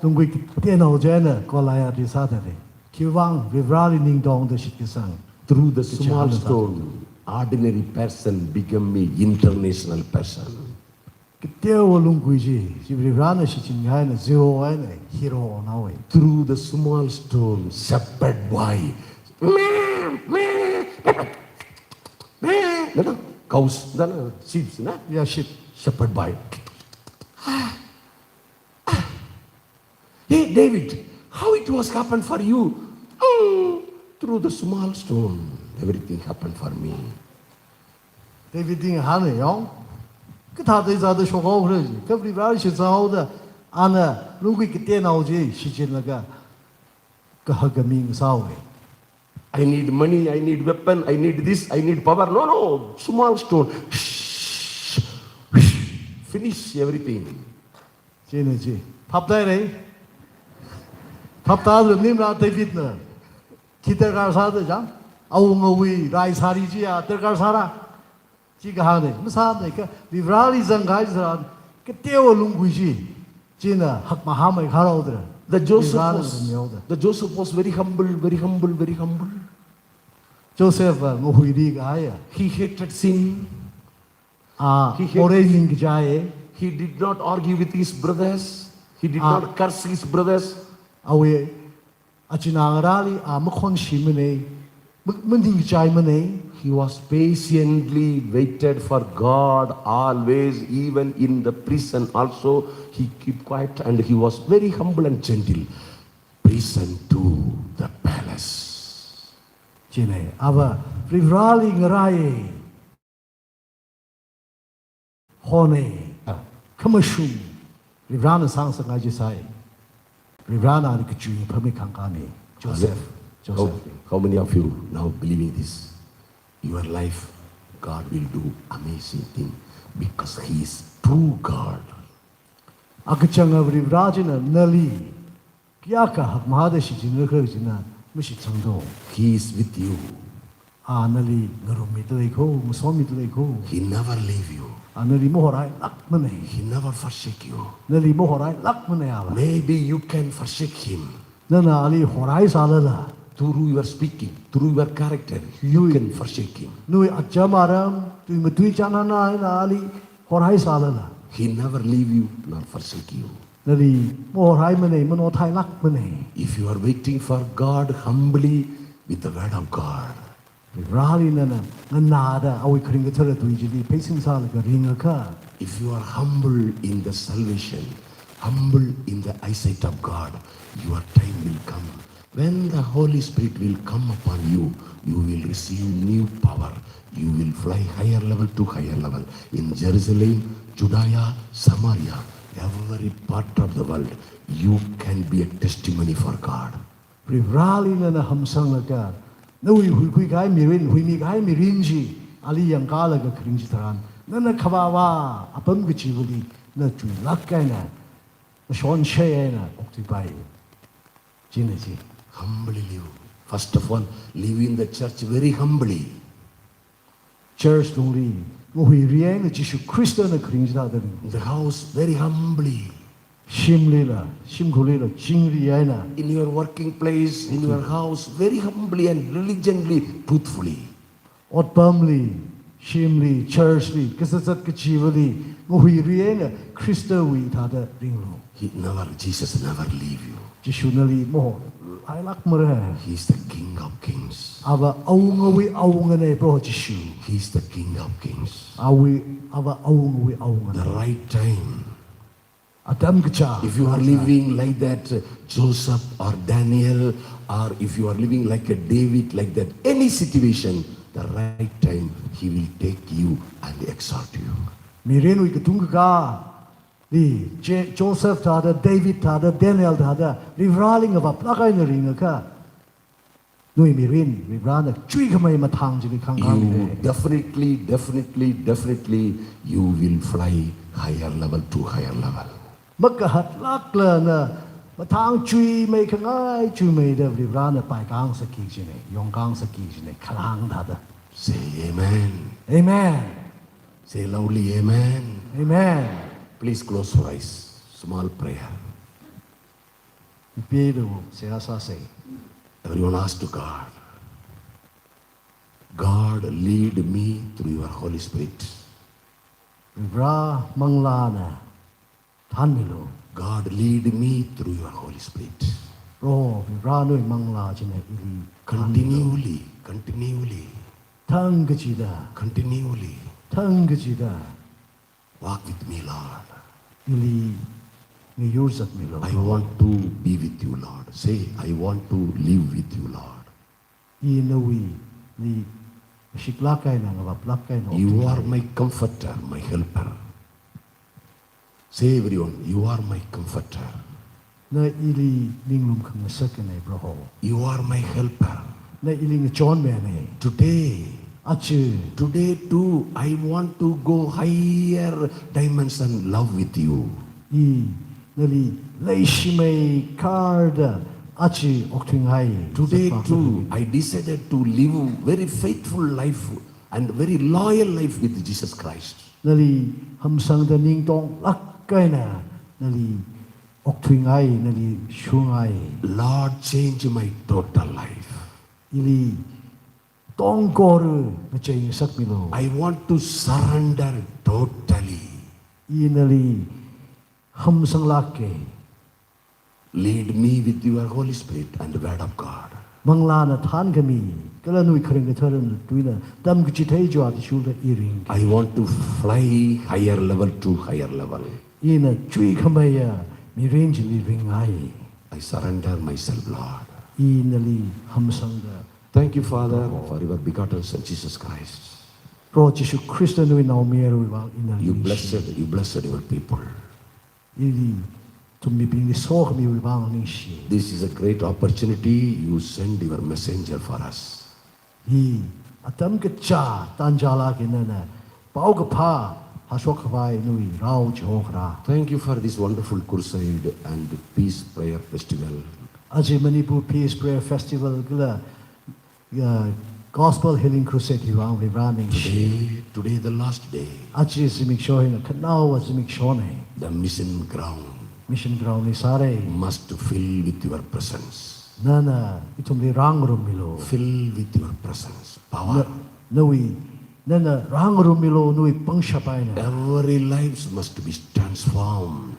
Lungkui kateonao chieina Goliathli sāthare. Khiwuivang Varivarali ningtongda shitkasang. Through the small stone, ordinary person become a international person. Kateowa lungkui chi, chi Varivarana shichin eina, zero eina, hero onaowa. Through the small stone, shepherd boy. Meh, meh, meh, meh. Nana, cows, nana, sheep, na? Yeah, sheep. Shepherd boy. Hey, David, how it was happened for you? Oh, through the small stone, everything happened for me. Davidli ngahāna yong. Kathāda zāda shokhaokhala chi. Kha Varivarali shitsanghaoda, ana lungkui kateonao chi shichinlaga kahaka mi ngasāhaowa. I need money, I need weapon, I need this, I need power. No, no, small stone. Finish everything. Chieina chi. Phaptāhaira. Phaptāhaira nimla Davidna. Khi darkar sāda chang. Awungawui raisāri chiya darkar sāra. Chi kahāngna, masāmana kha, Varivarali zangkahai tharan, kateowa lungkui chi, china hakmahāmeikharhaoda. The Joseph Varivarana was, ngarummihaoda. The Joseph was very humble, very humble, very humble. Joseph, uh, ngahuirikahaiya. He hated sin. Ah, he hated morei ningkachaiya. He did not argue with his brothers. He did Ah. not curse his brothers. Awui achinā ngarāli a makhonshimana, ma-, maningchaimana. He was patiently waited for God always, even in the prison also. He keep quiet and he was very humble and gentle. Prison to the palace. Chieina, ava Varivarali ngarāya. Hona, khamashung, Varivarana sāngasakngai chi sāi. Varivarana ani kachui phamik khangkami. Joseph, Joseph. How, how many of you now believing this? Your life, God will do amazing thing because He is true God. Akachanga Varivara china nali kayākha hakmahāda shichinrakhala china mashitsangdo. He is with you. A nali ngarummida lei kho, ngasomida lei kho. He never leave you. A nali mahorailākmana. He never forsake you. Nali mahorailākmana ava. Maybe you can forsake him. Nana ali horaisālala. Through your speaking, through your character, you can forsake him. Nawui acham aram, tui matui chānana eina ali horaisālala. He never leave you nor forsake you. Nali mahoraimana, manothailākmana. If you are waiting for God humbly with the word of God, Vareli nana nganāda awui kharing kathara tui chili pheisin sālaga ringakha. If you are humble in the salvation, humble in the eyesight of God, your time will come. When the Holy Spirit will come upon you, you will receive new power. You will fly higher level to higher level. In Jerusalem, Judea, Samaria, every part of the world, you can be a testimony for God. Varivarali nana hamsanglaga, nawui huikhui kahai mirin, huimi kahai mirin chi, ali yangkalaga kharing chitharan, nana khavāvā apam kachivali, na chuilāk eina, na shonshei eina okthuipai. China chi. Humbly live. First of all, live in the church very humbly. Church tungli, ngahuiri eina Jishu Khristana kharing chithāda ring. In the house, very humbly. Shimlila, shimkhurlila, chingri eina. In your working place, in your house, very humbly and diligently, truthfully. Otpamli, shimli, church li, kazat zat kachivali, ngahuiri eina Khristawui thāda ringlu. He never, Jesus never leave you. Jishuna nali mahorailākmara. He is the King of Kings. Ava awungawui awungana Proho Jishu. He is the King of Kings. Awui, ava awungawui awungana. The right time. Atam kachā. If you are living like that, uh, Joseph or Daniel, or if you are living like a David, like that, any situation, the right time, He will take you and exalt you. Mirinwui katungkakā, Li, Je-, Joseph thāda, David thāda, Daniel thāda, Varivarāli ngavaplāk eina ringakha, nawui mirin, Varivarāna chuikhamei mathāng chili khangkāng You de. Definitely, definitely, definitely, you will fly higher level to higher level. Makahatlākla na mathāng chuimei khangai chuimeida Varivarāna paikāng sāki kajina, yongkāng sāki kajina, khalang thāda. Say amen. Amen. Say loudly, amen. Amen. Please close your eyes. Small prayer. Ipilu seihā sāsa. Everyone ask to God. God, lead me through your Holy Spirit. Varivarā manglāna thānmilu. God, lead me through your Holy Spirit. Proho, Varivarā nawui manglā china ili thānmilu. Continually, continually. Thangkachida. Continually. Thangkachida. Walk with me, Lord. Ili ngayur zatmilu. I want to be with you, Lord. Say, I want to live with you, Lord. I nawuili shiklāk eina, ngavaplāk eina You are okthuingai. My comforter, my helper. Say, everyone, you are my comforter. Na ili ninglum khangasakna, Proho. You are my helper. Na ili ngachonmana. Today, Aja. Today too, I want to go higher dimension love with you. I nali leishimei karda aja okthuingai. Today too, I decided to live very faithful life and very loyal life with Jesus Christ. Nali hamsangda ningtonglāk eina nali okthuingai, nali shungai. Lord, change my total life. Ili tongkora ngachei ngasakmilu. I want to surrender totally. I nali hamsanglāka. Lead me with your Holy Spirit and the Word of God. Manglāna thānkhami, kala nawui kharing katharana tuina tamkachithei chiwui athishurda i ringki. I want to fly higher level to higher level. Ina chuikhameiya mirin chili ringngai. I surrender myself, Lord. I nali hamsangda. Thank you, Father, for your begotten Son, Jesus Christ. Proho Jishu Khrista nawui naomayarawui vang i nali ningshi. You blessed, you blessed your people. Ili ithum mibingli sokhamiwui vang ningshi. This is a great opportunity. You send your messenger for us. Hi atam kachā tanja lākina nana paokaphā hāshok khavai nawui rao chihokharā. Thank you for this wonderful crusade and peace prayer festival. Aja Manipur Peace Prayer Festival kala, uh, Gospel Healing Crusade hiwui vang Varivarā ningshi. Today, today the last day. Aja zimiksho hina khanaowa zimikshona. The mission ground. Mission ground li sāra. Must fill with your presence. Nana ithumli rāngarummilu. Fill with your presence, power. Na, nawui, nana rāngarummilu nawui pangshap eina. Every lives must be transformed.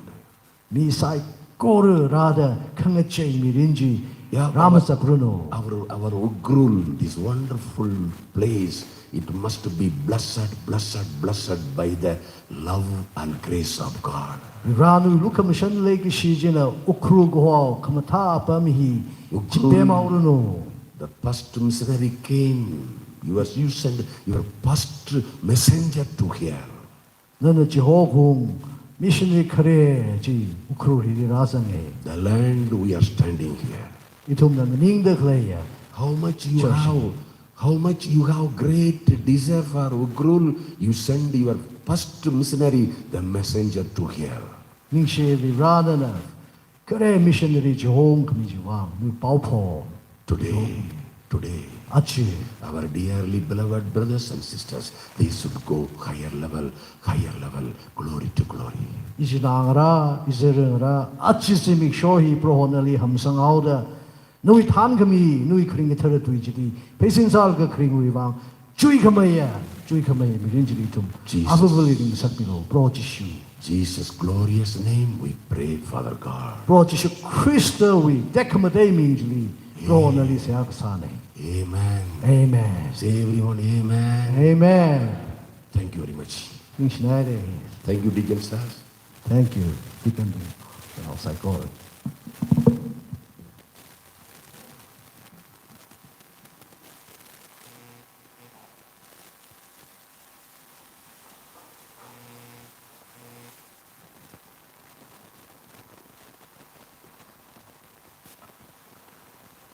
Mi saikora rāda khangachei mirin chi rāmazakranu. Our, our Ukhrul, this wonderful place, it must be blessed, blessed, blessed by the love and grace of God. Varivarā nawui lukhamashan leikashi china Ukhrul kaho khamathā apam hi chipemhaoranu. The first missionary came. You are, you send your first messenger to here. Nana chihokhung missionary khare chi Ukhrul hili rāzanga. The land we are standing here. Ithumna nganingda khaleiya. How much you have, how much you have great desire for Ukhrul, you send your first missionary, the messenger to here. Ningshi Varivarā nana khare missionary chihongkhami chiwui vang nawui pao pho. Today, today, aja, our dearly beloved brothers and sisters, they should go higher level, higher level, glory to glory. Ichinā ngarā, izarengarā, aja zimiksho hi Proho nali hamsanghaoda, nawui thānkhami, nawui kharing kathara tui chili pheisin sālaga kharingwui vang chuikhameiya, chuikhameiya mirin chili ithum Jesus. Avāvali ringngasakmilu, Proho Jishu. Jesus' glorious name we pray, Father God. Proho Jishu Khristawui tekhamatei ming chili Proho nali seihā kasāna. Amen. Amen. Say, everyone, amen. Amen. Thank you very much. Ningshinaira. Thank you, Deacon sir. Thank you, Deacon. Saikora.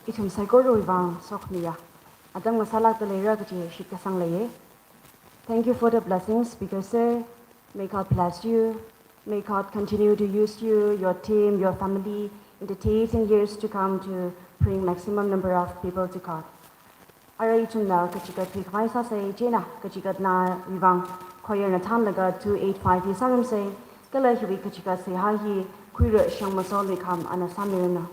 Ithum saikorawui vang sokhamiya. Atam ngasālākda leira kaji shitkasang leiya. Thank you for the blessings, Speaker Sir. May God bless you. May God continue to use you, your team, your family in the days and years to come to bring maximum number of people to God. Arui ithumna kachikat khuikhavai sāsa, chieina kachikatnawui vang choirna thānlaga two eight five hi sārumsa, kala hiwui kachikat seihā hi Khuira Shangmaso Leikham ana sāmiranu.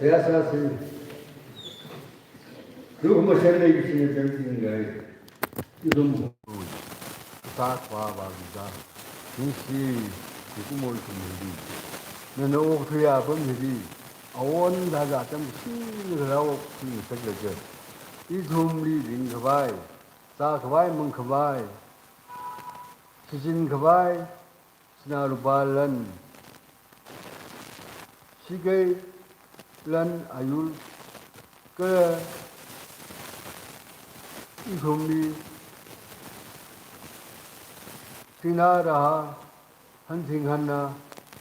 Seihā sāsa. Tukhumashan leikashina chānjingai. Ithum hu. Sākhavā vāvida. Ningshi, ikumo ithum hili. Nana okathui apam hili. Awon thāda atam shina kharā okthui ngasaklaga, ithumli ringkhavai, zākhavai, mangkhavai, shichinkhavai, sinā lupā lan, shakei lan ayur, kala ithumli sinā raha, hanthing hanna,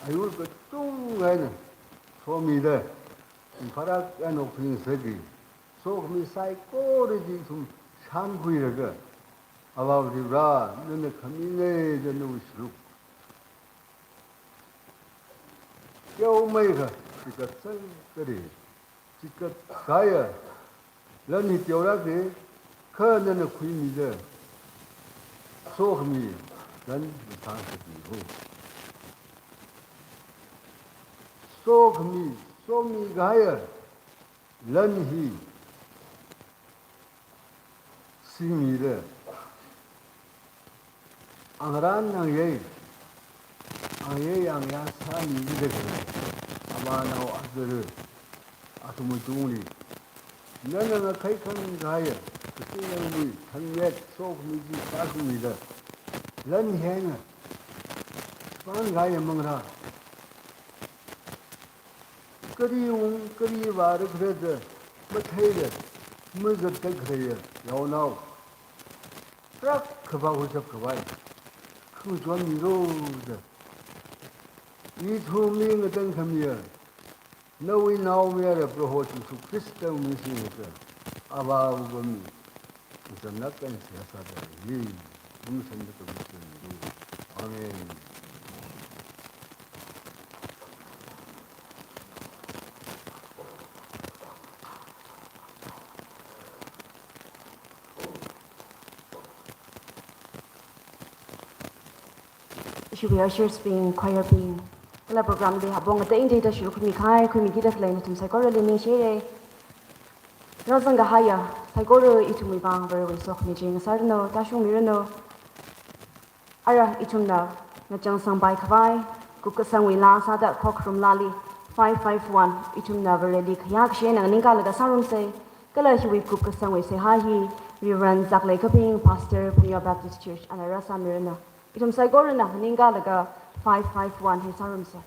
ayur katonga eina somida, pharak eina okthui ngasaki. Sokhami saikora chi ithum shānkhuilaga, Avā Varivara, nana khamina da nawui sharuk teomeikha, chikatsang kare, chikatkahaiya lan hi teolāka, kha nana khuimida, sokhami lan masāsakmilu. Sokhami, somikahaiya lan hi singmida, angarān angyei, angyei angyā sāmida khalei avānao azarva athumwui tungli, nana ngakhai khangahaiya, kasinawui thangmet sokhami chi sāsingmida, lan hi eina pānkahaiya manglā, kali ung, kali vāra khala da matheida, mazatda khaleiya yaonao, tarākha vāhoishapkhavai khangachon milu da ithumli ngatangkhamiya nawui naomayara Proho Jishu Khristawui ming singda, Avā Avāvali, ngasānlāk eina seihā sāda lei. Ithum sanda kabu sanda. Amen. Ishiwui ushers bing, choir bing, kala program li apong atei ngatei da sharuk khuimikahai, khuimikida khalei nathum saikorali ningshiya. Rāzangkahaiya saikora ithumwui vang Varewui sokhami chi ngasāranu, tāshungmiranu. Ara ithumna ngachang sangpai khavai kupkasangwui laa sāda khokharum laali five five one ithumna Vareli khayākashi eina nganingkalaga sārumsa. Kala hiwui kupkasangwui seihā hi Reverend Zaklei Kaping, Pastor, Phungyo Baptist Church, ana rāsāmiranu. Ithum saikorana nganingkalaga five five one hi sārumsa.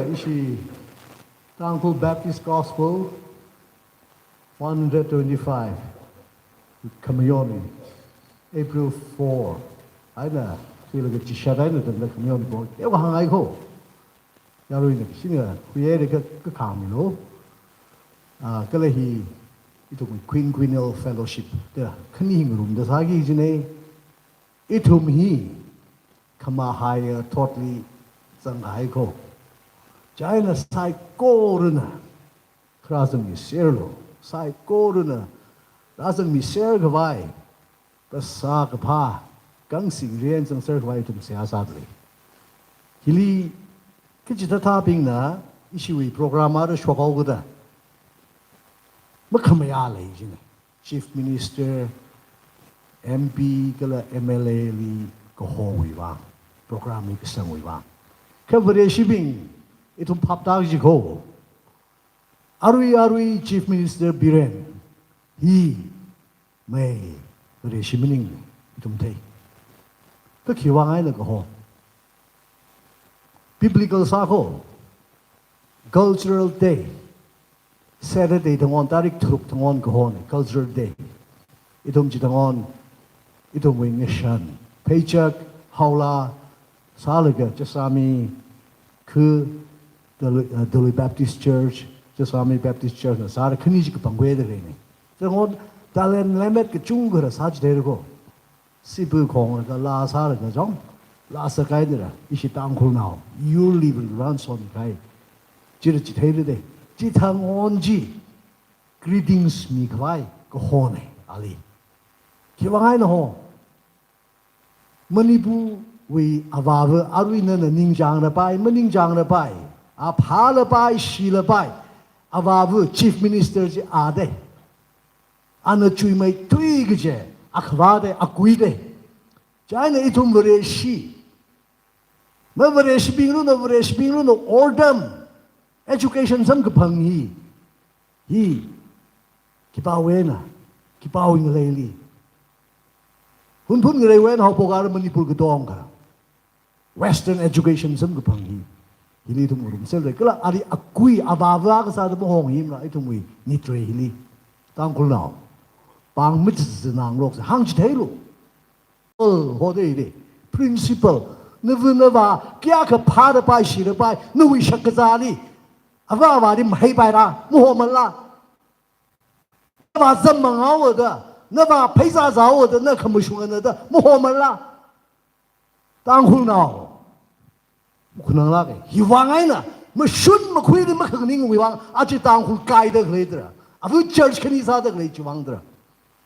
Ishi Tangkhul Baptist Gospel one hundred twenty-five, Khamayoni, April four. Aina, sila ka chishat aina tanda Khamayoni ko. Ewa hāngai ko. Yaruina, sina, kuye de ka, ka kami lo. Ah, kala hi, ithum Quinquennial Fellowship. Te, khani hi ngarumda sāki jine. Ithum hi, khamahaiya thotli zanghai ko. Chieina saikorana, kharā zangmi serlo, saikorana, rāzangmi ser khavai, phasā kaphā, kangsing riyan zangser khavai ithum seihā sādalei. Hili, kachithāthābingna, ishiwui program ara shokhao kada, makhamayā lei jine. Chief Minister, M P kala M L A li kahowui vang, program li kasangwui vang. Kha Vareshibing, ithum phaptak ji ko. Arui arui Chief Minister Biren, hi, mai, Vareshi maning, ithum thei. Ka khiwui vang aina kaho. Biblical sā ko. Cultural Day. Saturday thangon, tarik tharuk thangon kahone, Cultural Day. Ithum chithangon, ithumwui ngashan, pheichak, haola, sālaga, Jasami, khu, Dalui, uh, Dalui Baptist Church, Jasami Baptist Church na sāra khani chi kapangwui da rene. Thangon, talent lemmet kachungkha rāsā chithei ko. Sibu khong laga laa sālaga jong, laa sākaida ra, ishi Tangkhulnao, yurli ranson kai. Chira chithei de, chithangon chi, greetings mikhavai, kahone, ali. Khiwui vang aina ho. Manipurwui avāva, arui nana ningchāngda pai, maningchāngda pai, aphāla pai, shila pai, avāva, Chief Minister chi a de. Ana chuimeithui kaje, akhavā de, akui de. Chieina ithum Vareshi. Ma Vareshibing luna, Vareshibing luna, ordam. Education samkaphang hi. Hi. Khipāwui eina. Khipāwui ngaleili. Hunphun ngaleiwui eina haophok ara Manipur katongkha. Western education samkaphang hi. Hili ithum ngarumser lei. Kala ali akui avāva kasāda mahong himla ithumwui nitre hili. Tangkhulnao. Pāng mitsi nang lok se hāngchitheilo. Ol ho de de. Principle. Nava nava kayākha phāda pai, shida pai, nawui shakkazāli. Avā avāli mahaipaira, mahomala. Nava zam mangaoda, nava pheisā zāoda, na khamashung ana da, mahomala. Tangkhulnao. Khunang lāke. Hiwui vang eina, mashun makhuili makhanganingwui vang, aja Tangkhul kaida khaleidara. Ava church khani sāda khalei chiwui vangdara.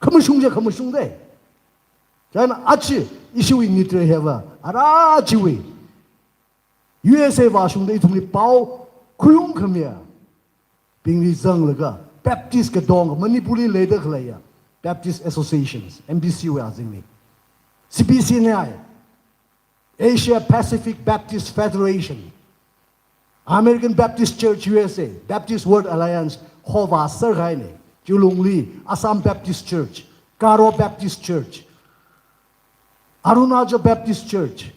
Khamashung je, khamashung de. Chieina aja, ishiwui nitre hiva, ara chiwui. U S A vāshungda ithumli pao, khayung khamiya. Bingli zanglaga, Baptist katongkha, Manipurli leida khaleiya. Baptist Associations, M B C wui azingli. C P C N I, Asia Pacific Baptist Federation, American Baptist Church U S A, Baptist World Alliance, hova sākahaine, Chulungli, Assam Baptist Church, Garo Baptist Church, Arunachal Baptist Church,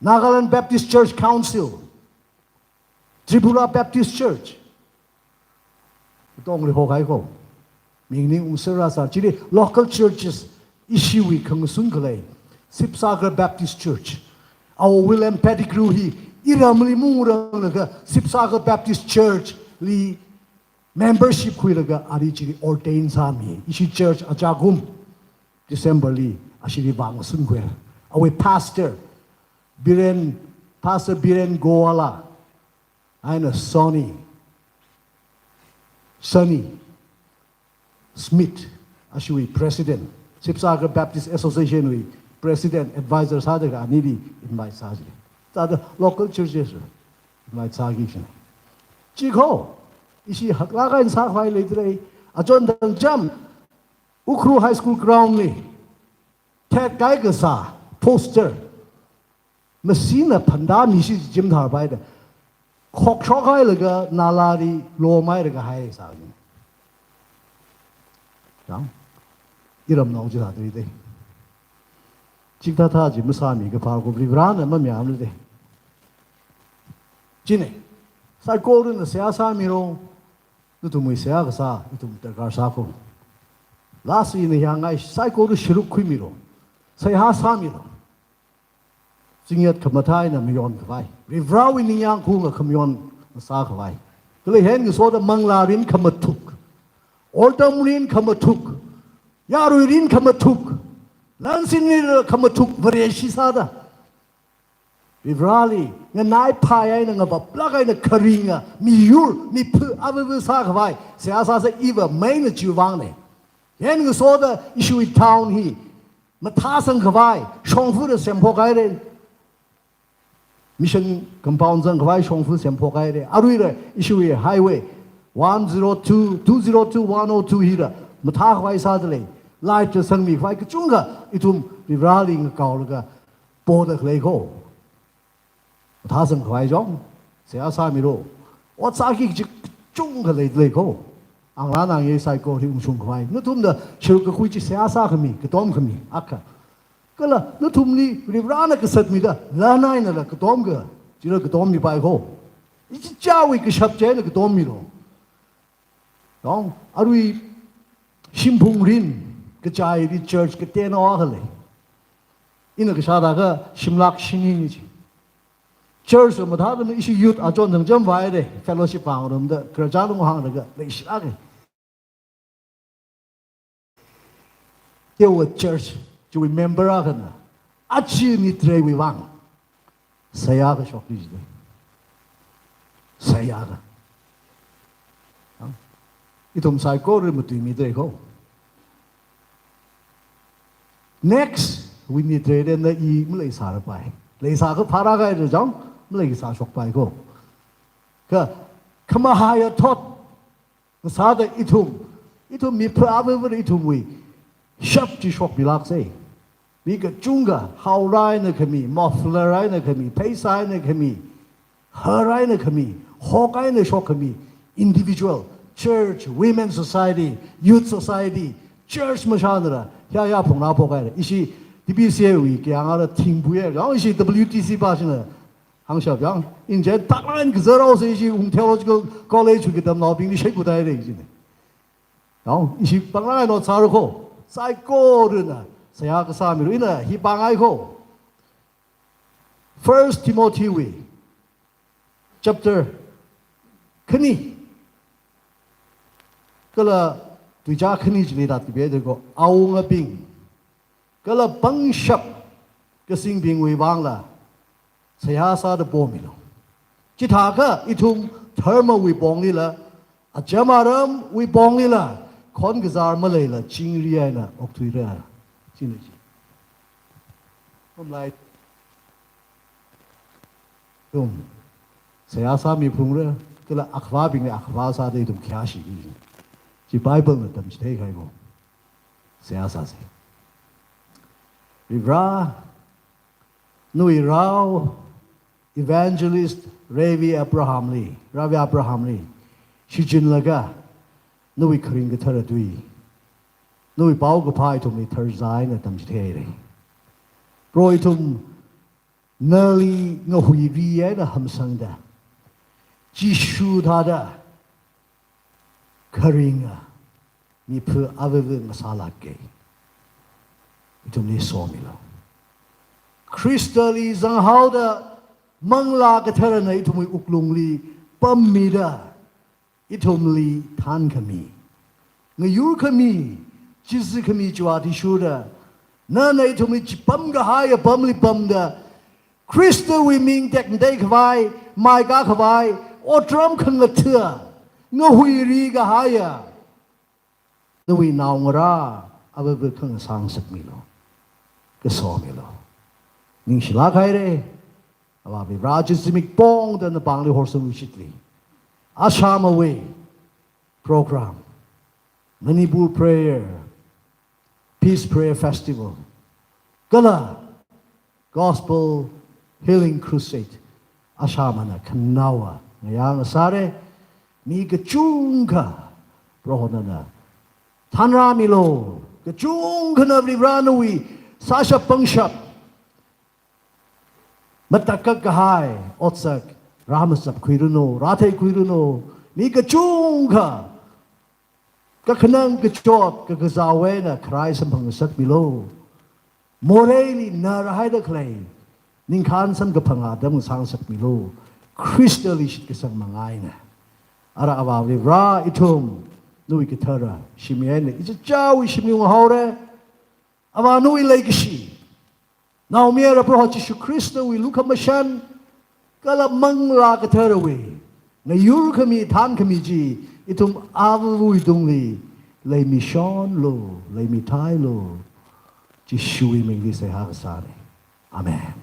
Nagaland Baptist Church Council, Tripura Baptist Church. Tongli hokhai ko. Mingning ungsera sā. Chili local churches ishiwui khangasun khalei. Sibsagar Baptist Church. Our William Pettigrew hi iramli muranglaga Sibsagar Baptist Church li membership khuilaga ali chili ordain sāmi. Ishi church achakum December li ashili vāngasun khuira. Awui pastor Biren, Pastor Biren Goala, eina Sonny, Sonny Smith, ashiwui president, Sibsagar Baptist Association wui president, advisor sāda kha anili invite sāsi. Sāda local churches invite sāki sina. Chiko, ishi haklāk eina sākhavai leidalei, achon thangcham, Ukhrul High School ground li, thek kai kasā, poster, masina phanda mishi jim thar bai da. Khokshok hailaga nalali lomai laga hai sāni. Yang, iramnao chi sādalei de. Chithāthā chi masāmi kaphā ko Varivarana mamayāmlu de. Chine. Saikorana seihā sāmiro, nathumwui seihā kasā ithum darkar sāko. Last ina hāngngai, saikora sharuk khuimiro, seihā sāmiro. Zingyat khamathā eina mayonkhavai, Varivarāwui ningyāng khaung khamayon sākhavai. Kala hina ngasoda manglā mirin khamathuk, otram mirin khamathuk, yarui mirin khamathuk, lansin mirin khamathuk Vareshi sāda, Varivarāli nganaiphai eina, ngavaplāk eina kharinga miyur, mipha avava sākhavai seihā sāsa. Iva main chiwui vangna. Hina ngasoda ishiwui town hi mathāsangkhavai shongfara semphok haira. Mission compound zangkhavai shongfa semphok haira. Aruira ishiwui highway one zero two, two zero two, one oh two hira mathākhavai sādalei. Light sangmikhavai kachungkha ithum Varivarāli ngakaolaga poda khalei ko. Mathāsangkhavai jong seihā sāmiro. Ot sāki kaji kachungkha leidalei ko. Anglānang ye saikora hi ungshungkhavai. Nathumna sharuk kakhui chi seihā sākhami, katomkhami akha. Kala nathumli Varivarāna kasatmida lan einala katomkha, chila katommipai ko. Ichichāwui kashap china katommilo. Yong, arui shimphung mirin kachaili church kateonao akha lei. Ina kashā thākha shimlak shini ni chi. Church mathāda ishi youth achon thangcham vaire, fellowship vāngarumda, khararchan lung hānglaga leishilāke. Teowa church chiwui member akhana achi nitreiwui vang seihā kashok ni jide. Seihā ka. Ithum saikora matuimidalei ko. Next wui nitrei lena i maleisārapai. Leisākha phārākahai jong maleisāshokpai ko. Kha, khamahaiya thot ngasāda ithum, ithum mipha avava ithumwui shap chi shokmilāksa. Mi kachungkha haora eina khami, muffler eina khami, pheisā eina khami, har eina khami, hok eina shokkhami, individual, church, women society, youth society, church mashānara, hiya hiya phungra phok haira. Ishi T B C A wui kayāngara thingpuiya, yong ishi W T C pā shina hāngshap yong, injen taklan kazarao se ishi Ungta Theological College wui katamnaobingli shaiku tai re jine. Yong, ishi pānglāngai no sāra ko, saikorana seihā kasāmiro, ina hi pāngai ko. First Timothy wui chapter khani, kala tuicha khani chili da tibe de ko, awungabing kala pangshap kasingbingwui vangla seihā sāda pomilu. Chithākha ithum dharmawui ponglila, acham aramwui ponglila, khon kazar maleila chingri eina okthuira. China chi. Pamlai. Ithum seihā sāmiphungra, kala akhavābingli akhavā sāda ithum khayāshi. Chi Bible na tamchithei kahai ko. Seihā sāsa. Varivarā, nawui rao Evangelist Ravi Abrahamli, Ravi Abrahamli shichinlaga, nawui kharing kathara tui, nawui paokaphā ithumli tharzā eina tamchitheihaira. Proho, ithum nali ngahuiri eina hamsangda, Jishu thāda kharinga mipha avava ngasālāka. Ithumli somilu. Khristali zanghaoda Manglā Katharana ithumwui wuklungli pammida, ithumli thānkhami, ngayurkhami, chizikhami chiwui athishurda, nana ithumli chipamkahai apamli pamda, Khristawui ming tekmateikhavai, maikākhavai, otram khangatha, ngahuiri kahaiya nawui naongarā avava khangasā ngasakmilu, kasomilu. Ningshilāk haira, Avā Varivarā, chi zimik pongda napāngli horsangluishitli, ashāmawui program, Manipur Prayer, Peace Prayer Festival, kala Gospel Healing Crusade, ashāmana khanaowa ngayā ngasāra. Mi kachungkha Proho nana thānrāmilu, kachungkhana Varivarā nawui sāshap pangshap, matakkak kahai otsak Rāmachapkhuiranu, rātheikhuiranu, mi kachungkha kakhanang kachot kakazāwui eina kharai samphangngasakmilu. Moreili narhaida khalei ningkhān samkaphang atam ngasāngasakmilu. Khristali shitkasang manga eina. Ara Avāva̱ Vare, ithum nawui kathara shimli eina ichichāwui shimli unghaora. Avā nawui leikashi, naomayara Proho Jishu Khristawui lukhamashan, kala Manglā Katharawui ngayurkhami, thānkhami chi ithum Avāwui tungli leimishonlu, leimithailu. Jishuwui mingli seihā kasāna. Amen.